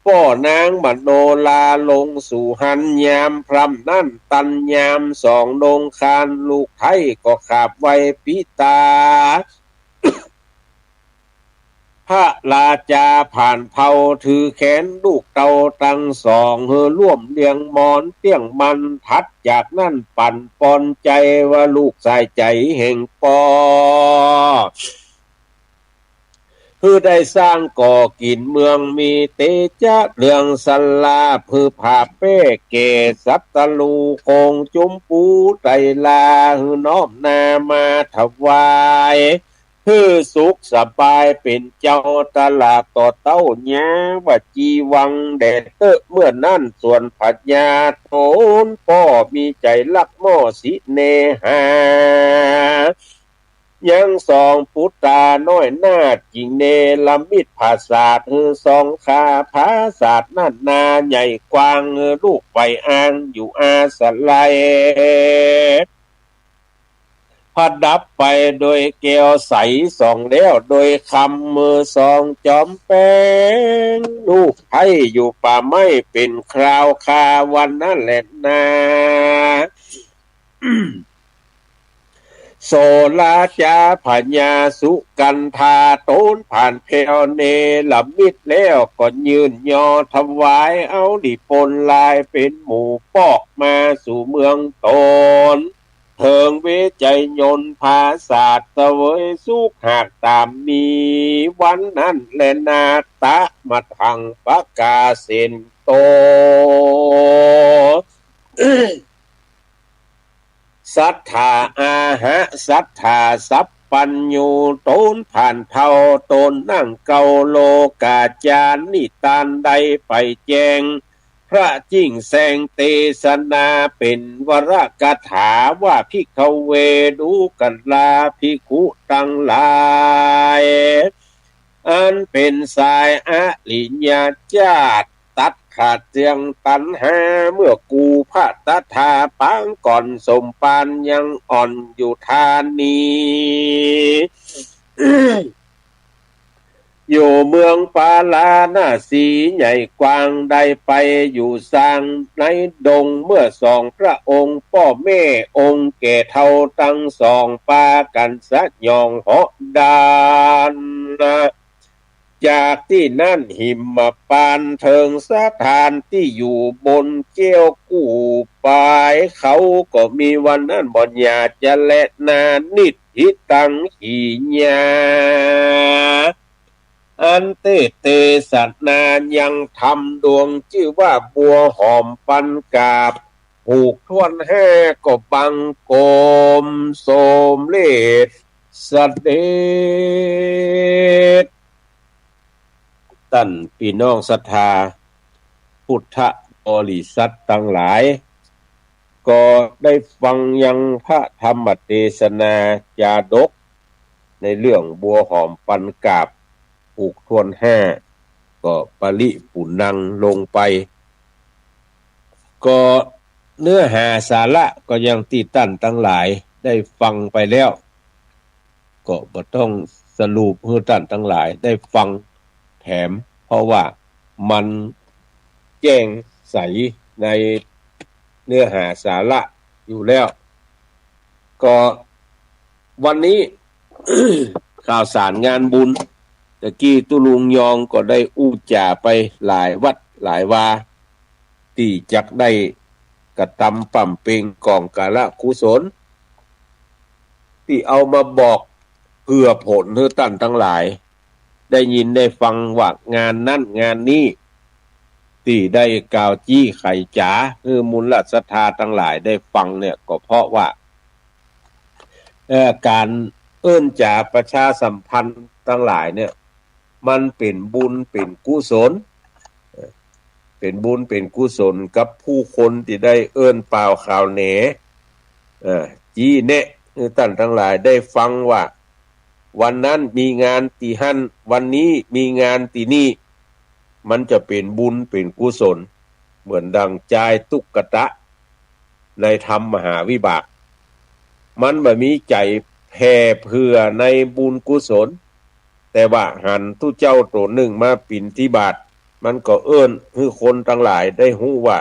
ป้อนางมโนราลงสู่หั้น ยามพร่ำนั้นตันยาม สองนงคานลูกไท้ ก็ขาบไหว้ปิตา พระราจาผ่านเผ่า ถือแขนลูกเต้าตังสอง หื้อร่วมเลี้ยงหมอนเตี้ยงมั่น ถัดจากนั้นปั๋นปอนใจ๋ ว่าลูกสายใจ๋แห่งป้อ หื้อได้สร้างก่อกิ๋นเมือง มีเตจ๊ะเรืองสรา หื้อผาบแป้แก่ศัตรู คงจุมปูไตรลา หื้อน้อมหน้ามาถวาย หื้อสุขสบายเป๋นเจ้า ตลาดต่อเต้าเยียะ ว่าจีวังแด่เต๊อะ เมื่อนั้นส่วนพญาต๋นป้อ มีใจ๋ฮักหม้อสิเนหา ยังสองปุตตาน้อยนาถ จิ่งเนรมิตผาสาท หื้อสองคาผาสาทนั้นนาใหญ่กว้าง หื้อลูกไปอ้างอยู่อาศัย ประดับไปโดยแก้วใส ส่องแล้วโดยคำ หื้อสองจอมแป๋ง ลูกไท้อยู่ป่าไม้เป๋นคราว คาวันนั้นแลนา โสราจาพญาสุกัณฑา ต๋นผ่านแผ้วเนรมิตแล้ว ก็ยื่นยอถวาย เอาหลีปนลายเป๋นหมู่ปอก มาสู่เมืองต๋น เถิงเวไชยนต์ผาสาท เสวยสุขหากต๋ามมี วันนั้นแลนา ตะมะทังปะกาเสนโต สัตถาอาหะ สัตถาสัพพัญญู ต๋นผ่านเผ่า ต๋นนั่งเกาโลกาจารย์ นิทานได้ไปแจ้ง พระจิ่งแสงเตสนา เป๋นวรกถาว่า ภิกขเว ดูกราภิกขุตังหลาย อันเป๋นสายอริยเจ้า ตัดขาดเจื้องตัณหา เมื่อกู่พระตถาปางก่อน สมภารยังอ่อนอยู่ธานี อยู่เมืองปาราณสีใหญ่กว้าง ได้ไปอยู่ซางในดง เมื่อสองพระองค์ป้อแม่ องค์แก่เฒ่าตังสอง ปากั๋นสยองเหาะดาน จากตี้นั้นหิมพานต์เถิงสถานตี้อยู่บนแก้วกู้ปายเขา ก็มีวันนั้นบ่หย่าจะแลนา นิทธิตัง ขีญา อันเตสเตสนายังธรรมดวงจื้อว่าบัวหอมปันกาบ ผูกถ้วนห้า ก็บังคมสมเร็จเสด็จ ต้านปี้น้องศรัทธาพุทธบริษัทตังหลาย ก็ได้ฟังยังพระธรรมเตสนาจาดก ในเรื่องบัวหอมปันกาบ ผูกถ้วนห้า ก็ปริปุณณังลงไป ก็เนื้อหาสาระก็อย่างตี้ต้านตังหลายได้ฟังไปแล้ว ก็บ่ต้องสรุปหื้อต้านตังหลายได้ฟังแถม เพราะว่ามันแจ้งใสในเนื้อหาสาระอยู่แล้ว ก็วันนี้ ข่าวสารงานบุญ ตะกี้ตุ๊ลุงยองก็ได้อู้จ๋าไปหลายวัดหลายวา ตี้จักได้กระตำบำเพ็งก๋องการกุศล ตี้เอามาบอกเผื่อผลหื้อต้านตังหลาย ได้ยินได้ฟังว่างานนั้นงานนี้ ตี้ได้กล่าวจี้ไขจ๋าหื้อมูลศรัทธาตังหลายได้ฟังเนี่ย ก็เพราะว่า เอ่อ ก๋านเอิ้นจ๋าประชาสัมพันธ์ตังหลายเนี่ย มันเป๋นบุญเป๋นกุศล เอ่อ เป๋นบุญเป๋นกุศลกับผู้คนตี้ได้เอิ้นป่าวข่าวแหน เอ่อ จี้แนะหื้อต้านตังหลายได้ฟังว่า วันนั้นมีงานตี้หั้น วันนี้มีงานตี้นี่ มันจะเป๋นบุญเป๋นกุศล เหมือนดังจายตุ๊กตะในธรรมมหาวิบาก มันบ่มีใจ๋แผ่เผื่อในบุญกุศล แต่ว่าหันตุ๊เจ้าตั๋วนึ่งมาปิณฑบาต มันก็เอิ้นหื้อคนตังหลายได้ฮู้ว่า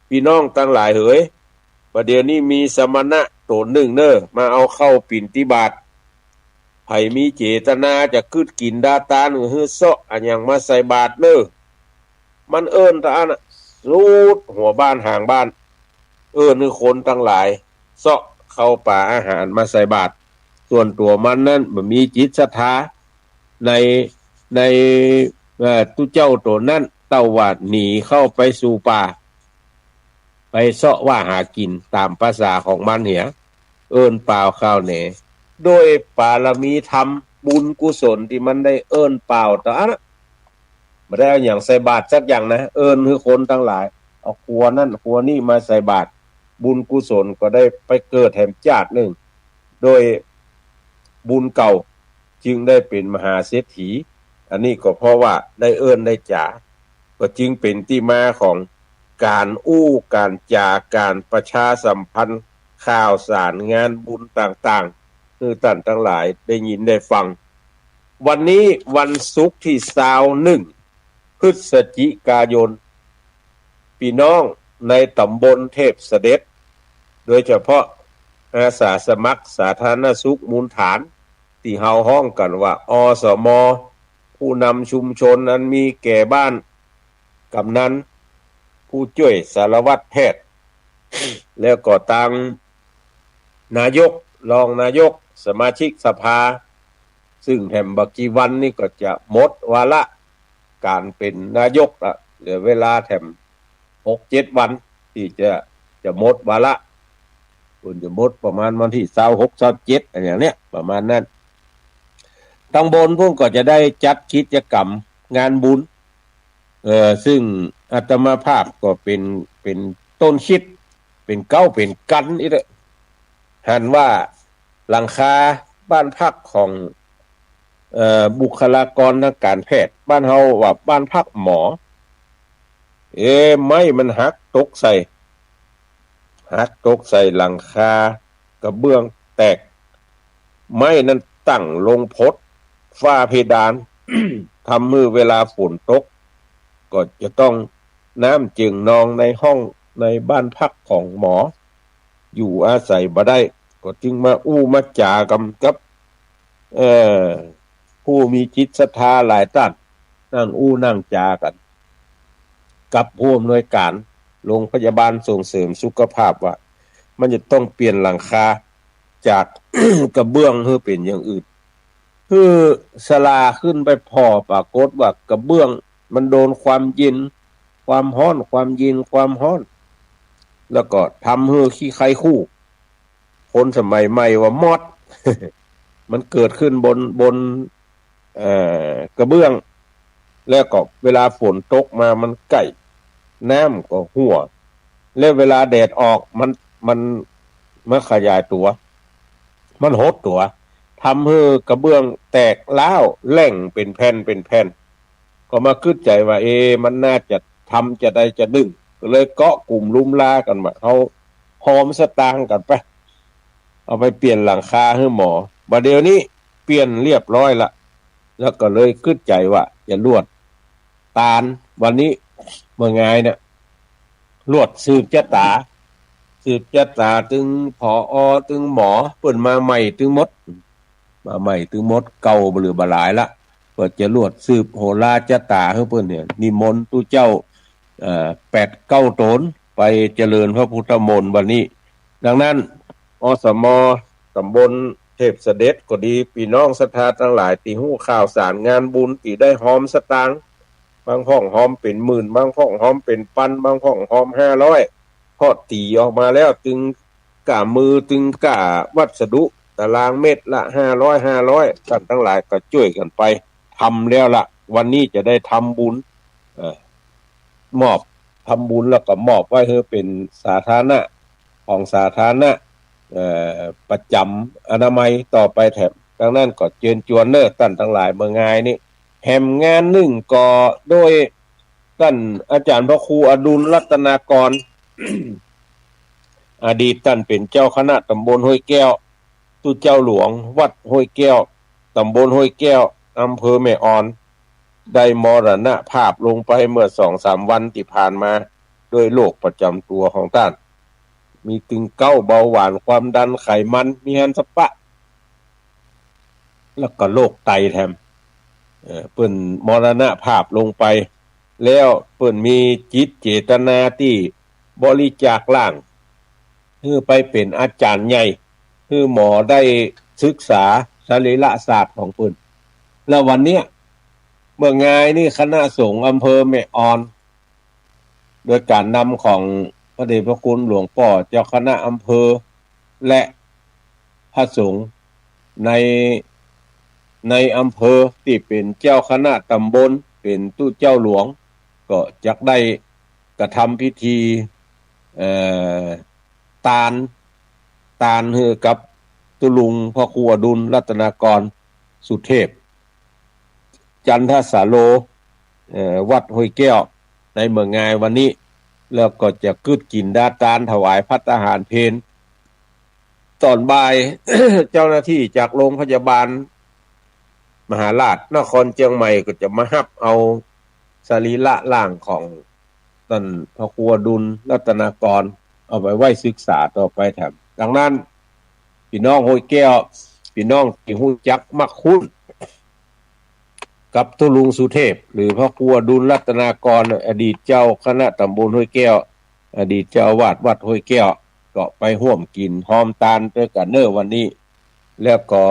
ปี้น้องตังหลายเหย บ่าเดี่ยวนี้มีสมณะตั๋วนึ่งเน่อ มาเอาข้าวปิณฑบาต ใผมีเจตนาจะกึ๊ดกิ๋นดาตานก็หื้อเซาะอะหยังมาใส่บาตรเน่อ มันเอิ้นตะอั้นน่ะ สุดหัวบ้านหางบ้าน เอิ้นหื้อคนตังหลายเซาะข้าวป๋าอาหารมาใส่บาตร ส่วนตั๋วมันนั้นบ่มีจิตศรัทธาใน ใน เอ่อ ตุ๊เจ้าตั๋วนั้น เต้าว่าหนีเข้าไปสู่ป่า ไปเซาะว่าหากิ๋นต๋ามภาษาของมันเหีย เอิ้นป่าวข่าวแหน โดยปารมีธรรมบุญกุศลตี้มันได้เอิ้นป่าวตะอั้นน่ะ บ่ได้เอาหยังใส่บาตรสักอย่างนะ เอิ้นหื้อคนตังหลาย เอาครัวนั้นครัวนี้มาใส่บาตร บุญกุศลก็ได้ไปเกิดแหมจาตินึ่ง โดยบุญเก่า จึงได้เป๋นมหาเศรษฐี อันนี้ก็เพราะว่าได้เอิ้นได้จ๋า ก็จึงเป๋นตี้มาของก๋านอู้ก๋านจ๋า ก๋านประชาสัมพันธ์ข่าวสารงานบุญต่างๆ หื้อต้านตังหลายได้ยินได้ฟัง วันนี้วันศุกร์ตี้ซาวหนึ่ง พฤศจิกายน ปี้น้องในต๋ำบลเทพเสด็จ โดยเฉพาะอาสาสมัครสาธารณสุขมูลฐาน ตี้เฮาฮ้องกั๋นว่า อสม ผู้นำชุมชนอันมีแก่บ้าน กำนัน ผู้จ้วยสารวัตรแพทย์ แล้วก็ตาง นายก รองนายก สมาชิกสภา ซึ่งแถมบ่กี่วันนี้ก็จะหมดวาระก๋านเป๋นนายกละ เหลือเวลาแถมหกเจ็ดวันตี้จะ จะหมดวาระ ควรจะหมดประมาณวันตี้ซาวหก ซาวเจ็ด อะหยังเนี่ย ประมาณนั้น ตางบนพุ้นก็จะได้จัดกิจกรรมงานบุญ เอ่อ ซึ่งอาตมาภาพก็เป๋น เป๋นต้นคิด เป๋นเก๊าเป๋นกั๋นอี้แหละ หันว่าหลังคาบ้านพักของ เอ่อ บุคลากรทางก๋านแพทย์ บ้านเฮาว่าบ้านพักหมอ เอ๊ะ ไม้มันหักตกใส่ หักตกใส่หลังคากระเบื้องแตก ไม้นั้นตั้งลงพดฝ้าเพดาน ทำหื้อเวลาฝนตก ก็จะต้องน้ำเจิ่งนองในห้องในบ้านพักของหมอ อยู่อาศัยบ่ได้ ก็จึงมาอู้มาจ๋ากั๋นกับ เอ่อ ผู้มีจิตศรัทธาหลายต้าน นั่งอู้นั่งจ๋ากั๋น กับผู้อำนวยก๋านโรงพยาบาลส่งเสริมสุขภาพว่า มันจะต้องเปลี่ยนหลังคาจาก กระเบื้องหื้อเป๋นอย่างอื่น หื้อศาลาขึ้นไปผ่อ ปรากฏว่ากระเบื้องมันโดนความเย็น ความฮ้อน ความเย็น ความฮ้อน แล้วก็ทำหื้อขี้ไคคู่ คนสมัยใหม่ว่ามอด มันเกิดขึ้นบน บน เอ่อ กระเบื้อง แล้วก็เวลาฝนตกมามันใก้ น้ำก็หั้ว แล้วเวลาแดดออกมัน มัน มันขยายตั๋ว มันหดตั๋ว ทำหื้อกระเบื้องแตกร้าวแหล่งเป๋นแผ่นเป๋นแผ่น ก็มากึ๊ดใจ๋ว่า เอ๊ะ มันน่าจะทำจาใดจานึ่ง ก็เลยเกาะกุ่มลุมลากั๋นว่า เฮาหอมสตางค์กั๋นไป เอาไปเปลี่ยนหลังคาหื้อหมอ บ่าเดี่ยวนี้เปลี่ยนเรียบร้อยละ แล้วก็เลยกึ๊ดใจ๋ว่าจะลวดตาน วันนี้เมื่องายเนี่ย ลวดสืบจะต๋า สืบจะต๋าตึง ผอ ตึงหมอ เปิ้นมาใหม่ตึงหมด มาใหม่ตึงหมด เก่าบ่เหลือบ่หลายละ ก็จะลวดสืบโหราจะต๋าหื้อเปิ้นเนี่ย นิมนต์ตุ๊เจ้า เอ่อ แปดเก้าต๋น ไปเจริญพระพุทธมนต์วันนี้ ดังนั้น อสม ต๋ำบลเทพเสด็จก็ดี ปี้น้องศรัทธาตังหลายตี้ฮู้ข่าวสารงานบุญตี้ได้หอมสตางค์ ไป บางพ่องฮอมเป๋นหมื่น บางพ่องฮอมเป๋นปัน บางพ่องฮอมห้าร้อย พอตี๋ออกมาแล้วตึงก้ามือ ตึงก้าวัสดุ ตารางเมตรละห้าร้อย ห้าร้อย ต้านตังหลายก็จ้วยกั๋นไปทำแล้วละ วันนี้จะได้ทำบุญ เอ่อ มอบ ทำบุญแล้วก็มอบไว้หื้อเป๋นสาธารณะ ของสาธารณะ เอ่อ ประจ๋ำอนามัยต่อไปแถม ดังนั้นก็เจิญจวนเน่อต้านตังหลาย เมื่องายนี้ แถมงานนึ่งก็โดยต้านอาจ๋ารย์พระครูอดุลรัตนากร อดีตต้านเป๋นเจ้าคณะต๋ำบลห้วยแก้ว ตุ๊เจ้าหลวงวัดห้วยแก้ว ต๋ำบลห้วยแก้ว อำเภอแม่ออน ได้มรณภาพลงไปเมื่อสองสามวันตี้ผ่านมา ด้วยโรคประจ๋ำตั๋วของต้าน มีตึงเก๊า เบาหวาน ความดัน ไขมัน มีหั้นสะปะ แล้วก็โรคไตแถม เอ่อ เปิ้นมรณภาพลงไป แล้วเปิ้นมีจิตเจตนาตี้บริจาคร่าง หื้อไปเป๋นอาจ๋ารย์ใหญ่ หื้อหมอได้ศึกษาสรีระศาสตร์ของเปิ้น แล้ววันเนี้ย เมื่องายนี้คณะสงฆ์อำเภอแม่ออน โดยก๋านนำของพระเดชพระคุณหลวงป้อเจ้าคณะอำเภอ และพระสงฆ์ใน ในอำเภอตี้เป๋นเจ้าคณะต๋ำบล เป๋นตุ๊เจ้าหลวง ก็จักได้กระทำพิธี เอ่อ ตาน ตานหื้อกับตุ๊ลุงพระครูอดุลรัตนากรสุเทพ จันทสาโล เอ่อ วัดห้วยแก้ว ในเมื่องายวันนี้ แล้วก็จะกึ๊ดกิ๋นดาตานถวายภัตตาหารเพล ต๋อนบ่าย เจ้าหน้าตี้จากโรงพยาบาลมหาราชนครเจียงใหม่ก็จะมาฮับเอาสรีระร่างของต้านพระครูอดุลรัตนากร เอาไปไว้ศึกษาต่อไปแถม ดังนั้น ปี้น้องห้วยแก้ว ปี้น้องตี้ฮู้จักมักคุ้นกับตุ๊ลุงสุเทพ หรือพระครูอดุลรัตนากร อดีตเจ้าคณะต๋ำบลห้วยแก้ว อดีตเจ้าอาวาสวัดห้วยแก้ว ก็ไปฮ่วมกิ๋นฮอมตานตวยกั๋นเน่อวันนี้ แล้วก็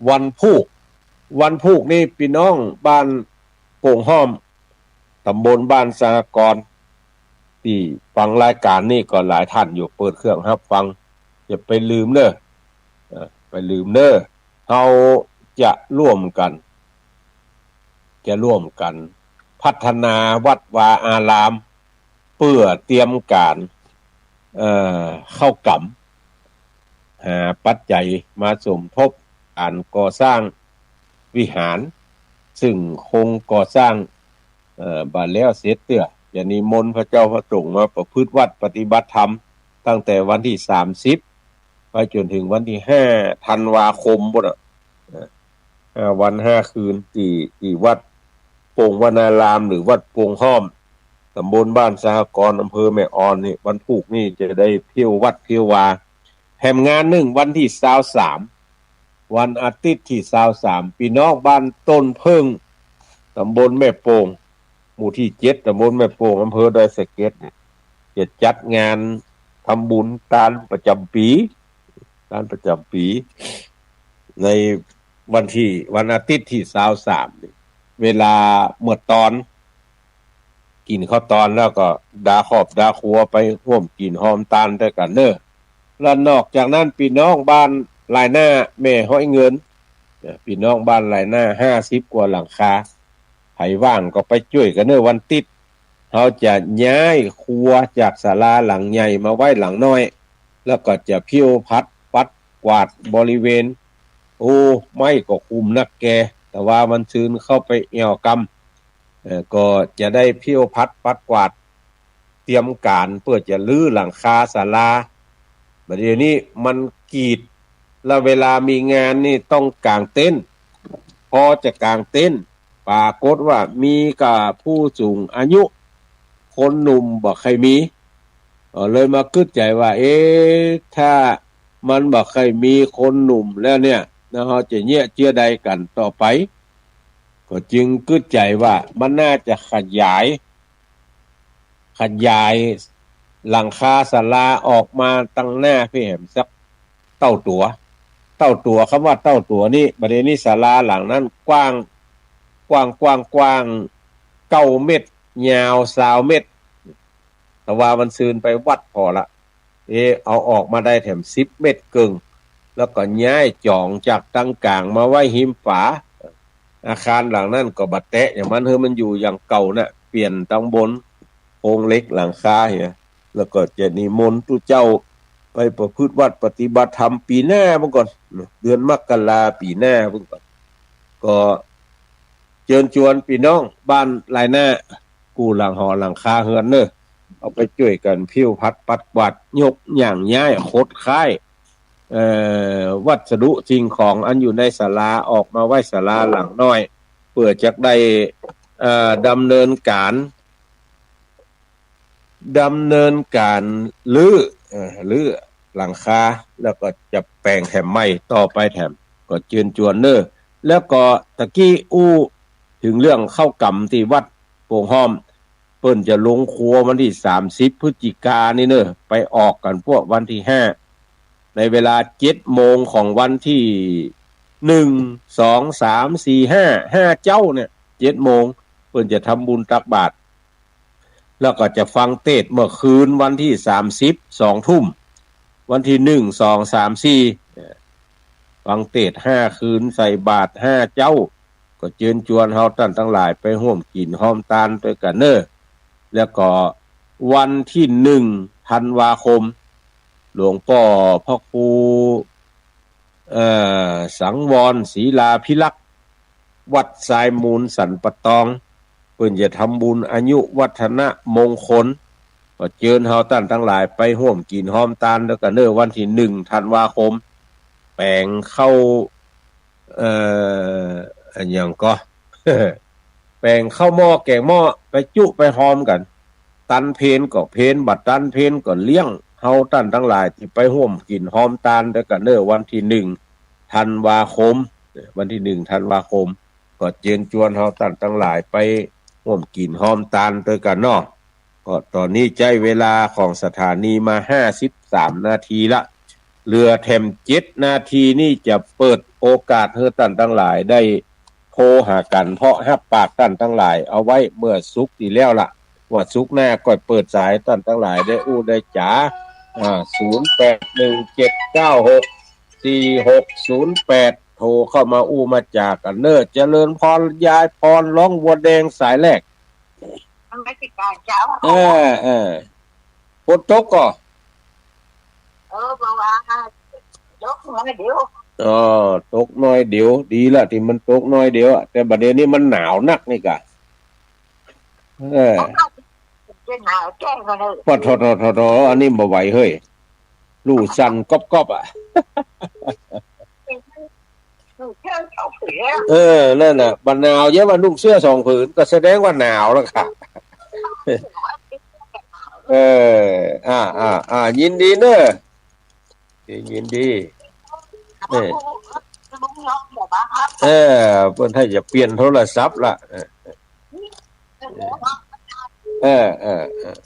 วันพูก วันพูกนี้ปี้น้องบ้านโป่งห้อม ต๋ำบลบ้านสหกรณ์ ตี้ฟังรายก๋านนี้ก็หลายต้านอยู่ เปิดเครื่องฮับฟัง อย่าไปลืมเน่อ เอ่อ ไปลืมเน่อ เฮาจะร่วมกั๋น จะร่วมกั๋นพัฒนาวัดวาอาราม เปื้อเตรียมก๋าน เอ่อ เข้ากรรม หาปัจจัยมาสมทบก๋านก่อสร้างวิหาร ซึ่งโครงก่อสร้าง เอ่อ บ่แล้วเสร็จเตื้อ จะนิมนต์พระเจ้าพระสงฆ์มาประพฤติวัตรปฏิบัติธรรม ตั้งแต่วันตี้สามสิบ ไปจ๋นเถิงวันตี้ห้าธันวาคมปู๊นน่ะ เอ่อ ห้าวันห้าคืน ตี้ ตี้วัดโป่งวนาราม หรือวัดโป่งห้อม ต๋ำบลบ้านสหกรณ์ อำเภอแม่ออนนี่ วันพูกนี้จะได้เที่ยววัดเที่ยววา แถมงานนึ่งวันตี้ซาวสาม วันอาทิตย์ตี้ซาวสาม ปี้น้องบ้านต้นเผิ้ง ต๋ำบลแม่โป่ง หมู่ตี้เจ็ด ต๋ำบลแม่โป่ง อำเภอดอยสะเก็ดเนี่ย จะจัดงานทำบุญตานประจ๋ำปี๋ ตานประจ๋ำปี๋ ในวันตี้ วันอาทิตย์ตี้ซาวสามนี่ เวลาเมื่อตอน กิ๋นข้าวตอนแล้วก็ดาครอบดาครัวไปฮ่วมกิ๋นฮอมตานตวยกั๋นเน่อ แล้วนอกจากนั้นปี้น้องบ้านหลายหน้าแม่ฮ้อยเงิน เนี่ย ปี้น้องบ้านหลายหน้าห้าสิบกว่าหลังคา ใผว่างก็ไปจ้วยกั๋นเน่อ วันติ๊ด เฮาจะย้ายครัวจากศาลาหลังใหญ่มาไว้หลังน้อย แล้วก็จะเผี้ยวผัดปัดกวาดบริเวณ โอ้ ไม้ก็คุมนักแก แต่ว่ามันซืนเข้าไปแอ่วกำ เอ่อ ก็จะได้เผี้ยวผัดปัดกวาด เตรียมก๋านเปื้อจะรื้อหลังคาศาลา บ่าเดี่ยวนี้มันกีด แล้วเวลามีงานนี่ต้องก๋างเต็นท์ พอจะก๋างเต็นท์ ปรากฏว่ามีก้าผู้สูงอายุ คนหนุ่มบ่ใค่มี เอ่อ เลยมากึ๊ดใจ๋ว่า เอ๊ะ ถ้ามันบ่ใค่มีคนหนุ่มแล้วเนี่ย แล้วเฮาจะเยียะเจื้อใดกั๋นต่อไป ก็จึงกึ๊ดใจ๋ว่ามันน่าจะขยาย ขยายหลังคาศาลาออกมาตังหน้าปี้แหมสักเต้าตั๋ว เต้าตั๋ว กำว่าเต้าตั๋วนี่ บ่าเดี่ยวนี้ศาลาหลังนั้นกว้าง กว้าง กว้าง กว้าง เก้าเมตร ยาวซาวเมตร แต่ว่ามันซืนไปวัดผ่อละ เอ เอาออกมาได้แถมสิบเมตรเกิ่ง แล้วก็ย้ายจ๋องจากตังก๋างมาไว้ฮิมฝา อาคารหลังนั้นก็บ่แตะหยังมัน หื้อมันอยู่อย่างเก่าน่ะ เปลี่ยนตังบนโครงเหล็กหลังคาเหีย แล้วก็จะนิมนต์ตุ๊เจ้าไปประพฤติวัตรปฏิบัติธรรมปี๋หน้าเบิ่งก่อน เดือนมกราปี๋หน้าเบิ่งก่อน ก็เจิญจวนปี้น้องบ้านลายหน้า กู้หลังหอหลังคาเฮือนเน่อ เอาไปจ้วยกั๋นผิวผัดปัดกวาด ยกย่างย้ายขนขาย เอ่อ วัสดุสิ่งของอันอยู่ในศาลาออกมาไว้ศาลาหลังน้อย เปื้อจักได้ เอ่อ ดำเนินก๋าน ดำเนินก๋านรื้อ เอ่อ รื้อหลังคา แล้วก็จะแป๋งแถมใหม่ต่อไปแถม ก็เจิญจวนเน่อ แล้วก็ตะกี้อู้เถิงเรื่องเข้ากรรมตี้วัดโป่งฮ้อม เปิ้นจะลงครัววันตี้สามสิบพฤศจิกานี่เน่อ ไปออกกั๋นพวกวันตี้ห้า ในเวลาเจ็ดโมงของวันตี้หนึ่ง สอง สาม สี่ ห้า ห้าเจ๊าเนี่ย เจ็ดโมง เปิ้นจะทำบุญตักบาตร แล้วก็จะฟังเตสน์เมื่อคืนวันตี้สามสิบ สองทุ่ม วันตี้หนึ่ง สอง สาม สี่ ฟังเตสน์ห้าคืน ใส่บาตรห้าเจ๊า ก็เจิญจวนเฮาต้านตังหลายไปฮ่วมกิ๋นฮ่วมตานตวยกั๋นเน่อ แล้วก็วันตี้หนึ่งธันวาคม หลวงป้อพระครู เอ่อ สังวรศิลาภิรักษ์ วัดทรายมูลสันป่าตอง เปิ้นจะทำบุญอายุวัฒนมงคล ก็เจิญเฮาต้านตังหลายไปฮ่วมกิ๋นฮ่วมตานตวยกั๋นเน่อ วันตี้หนึ่งธันวาคม แป๋งข้าว เอ่อ อะหยังก่อ แป๋งข้าวหม้อแก๋งหม้อ ไปจุไปฮอมกั๋น ตันเพลก็เพล บ่ตันเพลก็เลี้ยง เฮาต้านตังหลายตี้ไปฮ่วมกิ๋นฮ่วมตานตวยกั๋นเน่อ วันตี้หนึ่งธันวาคม วันตี้หนึ่งธันวาคม ก็เจิญจวนเฮาต้านตังหลายไปฮ่วมกิ๋นฮ่วมตานตวยกั๋นเนาะ ก็ต๋อนนี้ใจ๊เวลาของสถานีมาห้าสิบสามนาทีละ เหลือแถมเจ็ดนาทีนี่จะเปิดโอกาสหื้อต้านตังหลายได้โทรหากั๋น เพราะฮับปากต้านตังหลายเอาไว้เมื่อศุกร์ตี้แล้วละ ว่าศุกร์หน้าก็เปิดสายต้านตังหลายได้อู้ได้จ๋า อ่า ศูนย์แปดหนึ่งเจ็ดเก้าหกสี่หกศูนย์แปด โทรเข้ามาอู้มาจ๋ากั๋นเน่อ เจริญพร ยายพร ร้องวัวแดงสายแรก มันไม่ติดตามเจ้า เออ เออ ฝนตกก่อ เออ บ่ว่า ตกน้อยเดียว อ๋อ ตกน้อยเดียว ดีละตี้มันตกน้อยเดียวอะ แต่บัดเดี๋ยวนี้มันหนาวนักนี่ก่ะ เออ จะหนาวแจ้งมาเลย ปะโถ โถ โถ โถ อันนี้บ่ไหวเฮ้ย ลู่สั่นก๊อบๆ อะ เออ นั่นน่ะ บ่หนาวเยียะ ว่านุ่งเสื้อสองผืน ก็แสดงว่าหนาวแล้วค่ะ เออ อ่า อ่า อ่า ยินดีเน่อ ยินดี เออ เออ เปิ้นถ้าจะเปลี่ยนโทรศัพท์ละ เออ เออ เออ เออ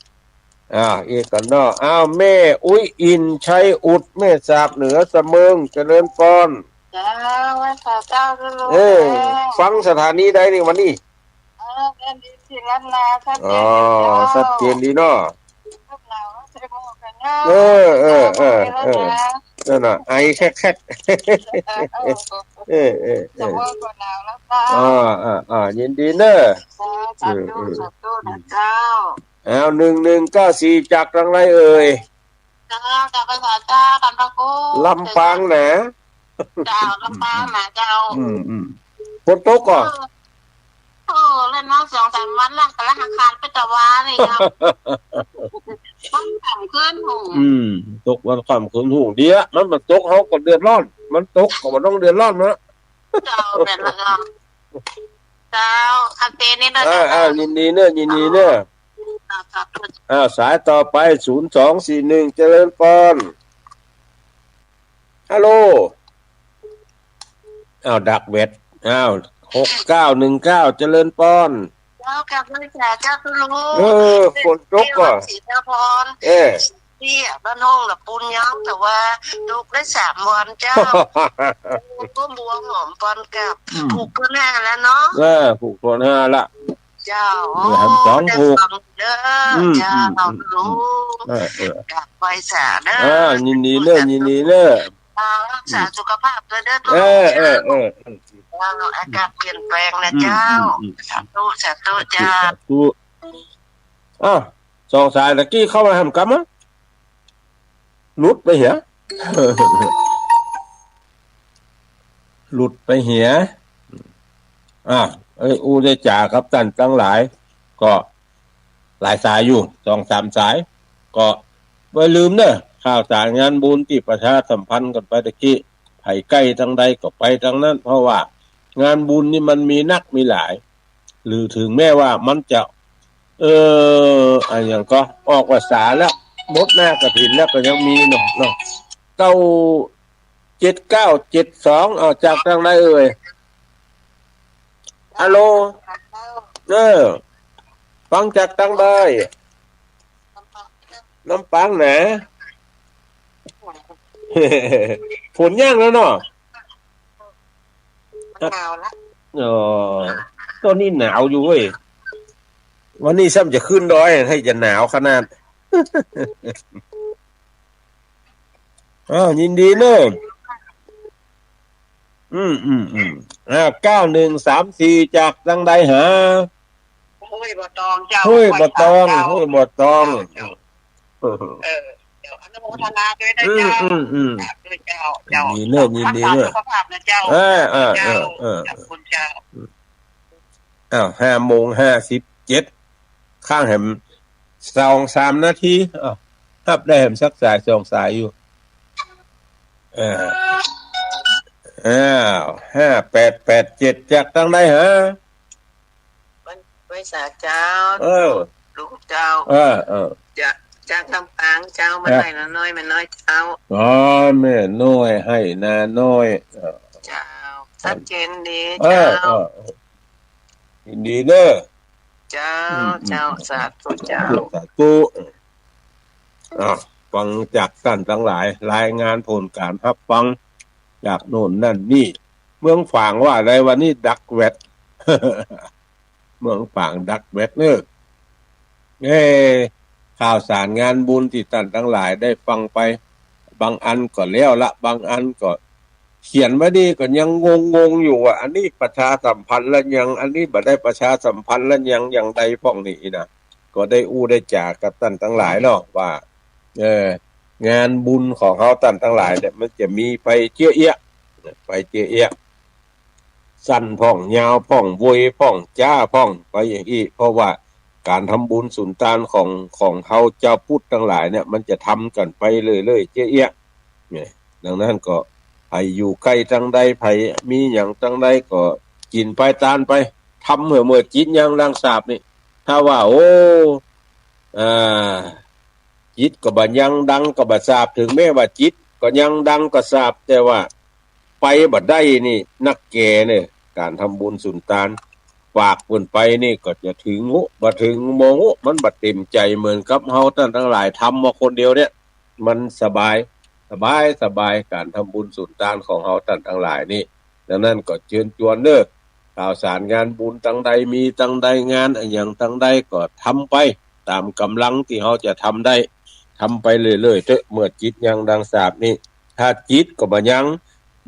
อ้าว อีกก่อนเนาะ อ้าว แม่อุ๊ยอิน ชัยอุด แม่สาบเหนือ สะเมิง เจริญพร เจ้า ไหว้สาเจ้าลูก เออ เจ้า ฟังสถานีใดนี่วันนี้ เออ เอ็นดีซีล้านนา ชัดเจน อ๋อ ดีเจ้า ชัดเจนดีเนาะ ลูกหลานว่าใส่หมวกกันเนาะ เออ เออ เออ เออ เออ นั่นน่ะ ไอแคกๆ เออ เออ เออ เออ เออ แต่ว่าก็หนาวแล้วเจ้า อ่า อ่า อ่า ยินดีเนอะ เจ้า สาธุ อืม อืม สาธุนะเจ้า อ้าว หนึ่งหนึ่งเก้าสี่ จากทางใดเอ่ย เจ้า จากภาษาเจ้า กันพระคุณ ลำปางนะ เจ้า ลำปางนะเจ้า อืม อืม ฝนตกก่อ เออ เออ เล่นมาสองสามวันแล้ว กำลังอาคารไปตะวานี่ครับ มันขำขึ้นหู อืม ตกวันขำขึ้นหู เดี๋ยว มันมาตกเฮาก็เดือดร้อน มันตกก็บ่ต้องเดือดร้อนนะ เจ้า แม่นแล้วเจ้า เจ้า อันเตนี้นะ อ่า เจ้า อ่า ยินดีเนอะ ยินดีเนอะ อ่า ครับ อ่า สายต่อไป ศูนย์สองสี่หนึ่ง เจริญพร ฮัลโหล อ้าว ดักแวด อ้าว หกเก้าหนึ่งเก้า เจริญพร เจ้า กลับมาจากเจ้าคุณลุง เออ ฝนตกก่อ ศรีนคร เออ เนี่ย บ้านห้องละปูนย้อม แต่ว่าตกได้สามวันเจ้า ก็บัวหอมปอนกลับ อืม ผูกทั่วหน้าแล้วเนาะ เออ ผูกทั่วหน้าละ เจ้า เออ แหมจ๋องถูก ได้ฟังเด้อ อืม เจ้า อืม อืม ลุง เออ เออ กราบไหว้สาเด้อ อ่า ยินดีเน้อ ยินดีเน้อ อ่า รักษาสุขภาพด้วยเด้อ เออ ลุง เออ เจ้า เออ เออ เจ้า อากาศเปลี่ยนแปลงนะ อืม เจ้า อืม อืม สาธุ สาธุ สาธุ เจ้า สาธุ อ้าว สองสายตะกี้เข้ามาแหมกำอะ หลุดไปเหีย หลุดไปเหีย อ่ะ เอ้ย อู้ได้จ๋ากับต้านตังหลาย ก็หลายสายอยู่ สองสามสาย ก็บ่ลืมเน้อ ข่าวสารงานบุญตี้ประชาสัมพันธ์กั๋นไปตะกี้ ใผใก้ตังใดก็ไปตังนั้น เพราะว่างานบุญนี่มันมีนักมีหลาย หรือเถิงแม้ว่ามันจะ เออ อะหยังก็ออกพรรษาแล้ว หมดหน้ากฐินแล้วก็ยังมีเนาะ เนาะ เก้า เจ็ดเก้าเจ็ดสอง เอา จากตังใดเอ่ย ฮัลโหล เออ ฟังจากตังใด ลำปางนะ ฝนยังแล้วเนาะ หนาวละ อ๋อ ต๋อนนี้หนาวอยู่เว้ย วันนี้ซ้ำจะขึ้นดอย ใผจะหนาวขนาด อ้าว ยินดีเน้อ อืม อืม อืม อ่า เก้าหนึ่งสามสี่ จากตังใดหา ห้วยบ่อตองเจ้า ห้วยบ่อตอง ห้วยบ่อตอง ห้วยบ่อตอง เจ้า เออ เดี๋ยวอนุโมทนาด้วยนะเจ้า อืม อืม อืม สาธุเจ้า เจ้า ยินดีเน้อ ยินดีเน้อ รักษาสุขภาพนะเจ้า เออ เออ เจ้า เออ เออ ขอบคุณเจ้า อ้าว ห้าโมงห้าสิบเจ็ด ข้างแหมสองสามนาที อ้าว ฮับได้แหมสักสายสองสายอยู่ เออ อ้าว ห้าแปดแปดเจ็ด จากตังใดหา ไหว้สาเจ้า เออ ลุงเจ้า เออ เออ จาก จากลำปางเจ้า มา เออ ไหว้นาน้อย แม่น้อยเจ้า อ๋อ แม่น้อย ไหว้นาน้อย เออ เจ้า ชัดเจนดี เออ เจ้า เออ เออ ยินดีเน้อ เจ้า อืม อืม เจ้า สาธุเจ้า สาธุ อ่ะ ฟังจากต้านตังหลาย รายงานผลก๋านฮับฟัง จากโน่นนั่นนี่ เมืองฝางว่าอะไรวะนี่ ดักแว็ด เมืองฝางดักแว็ดเน้อ เอ้ ข่าวสารงานบุญตี้ต้านตังหลายได้ฟังไป บางอันก็แล้วละ บางอันก็เขียนไว้นี่ก็ยังงงๆ อยู่ว่า อันนี้ประชาสัมพันธ์ละยัง อันนี้บ่ได้ประชาสัมพันธ์ละยัง อย่างใดพ่องนี่นะ ก็ได้อู้ได้จ๋ากับต้านตังหลายเนาะว่า เออ งานบุญของเฮาต้านตังหลายเนี่ย มันจะมีไปเจื้อเอี้ยะ ไปเจื้อเอี้ยะ สั้นพ่อง ยาวพ่อง เวยพ่อง จ๊าพ่อง ไปอย่างอี้ เพราะว่าก๋านทำบุญสุนตานของ ของเฮาจาวพุทธตังหลายเนี่ย มันจะทำกั๋นไปเรื่อยๆ เจื้อเอี้ยะ เนี่ย ดังนั้นก็ใผอยู่ใก้ตังใด ใผมีหยังตังใดก็กิ๋นไปตานไป ทำเมื่อ เมื่อจิตยังดังสาปนี่ ถ้าว่า โอ้ อ่า จิตก็บ่ยังดังก็บ่สาป เถิงแม้ว่าจิตก็ยังดังก็สาป แต่ว่าไปบ่ได้นี่นักแก่เน่อ ก๋านทำบุญสุนตาน ฝากเปิ้นไปนี่ก็จะเถิงโห บ่เถิงโมงโห มันบ่เต็มใจ๋เหมือนกับเฮาต้านตังหลายทำมาคนเดียวเนี่ย มันสบาย สบาย สบาย ก๋านทำบุญสุนตานของเฮาต้านตังหลายนี่ ดังนั้นก็เจิญจวนเน้อ ข่าวสารงานบุญตังใด มีตังใด งานอะหยังตังใดก็ทำไป ต๋ามก๋ำลังตี้เฮาจะทำได้ ทำไปเรื่อยๆ เต๊อะ เมื่อจิตยังดังสาปนี่ ถ้าจิตก็บ่ยัง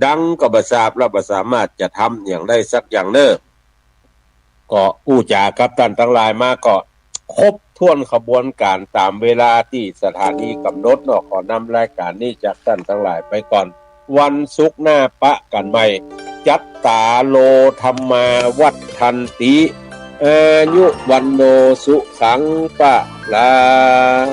ดังก็บ่สาป แล้วบ่สามารถจะทำหยังได้สักอย่างเน้อ ก็อู้จ๋ากับต้านตังหลายมาก็ครบถ้วนขบวนก๋านต๋ามเวลาตี้สถานีก๋ำหนดเนาะ ขอนำรายก๋านนี้จากต้านตังหลายไปก่อน วันศุกร์หน้าปะกั๋นใหม่ จัตตาโร ธัมมา วัฑฒันติ อายุ วัณโณ สุขัง พะลัง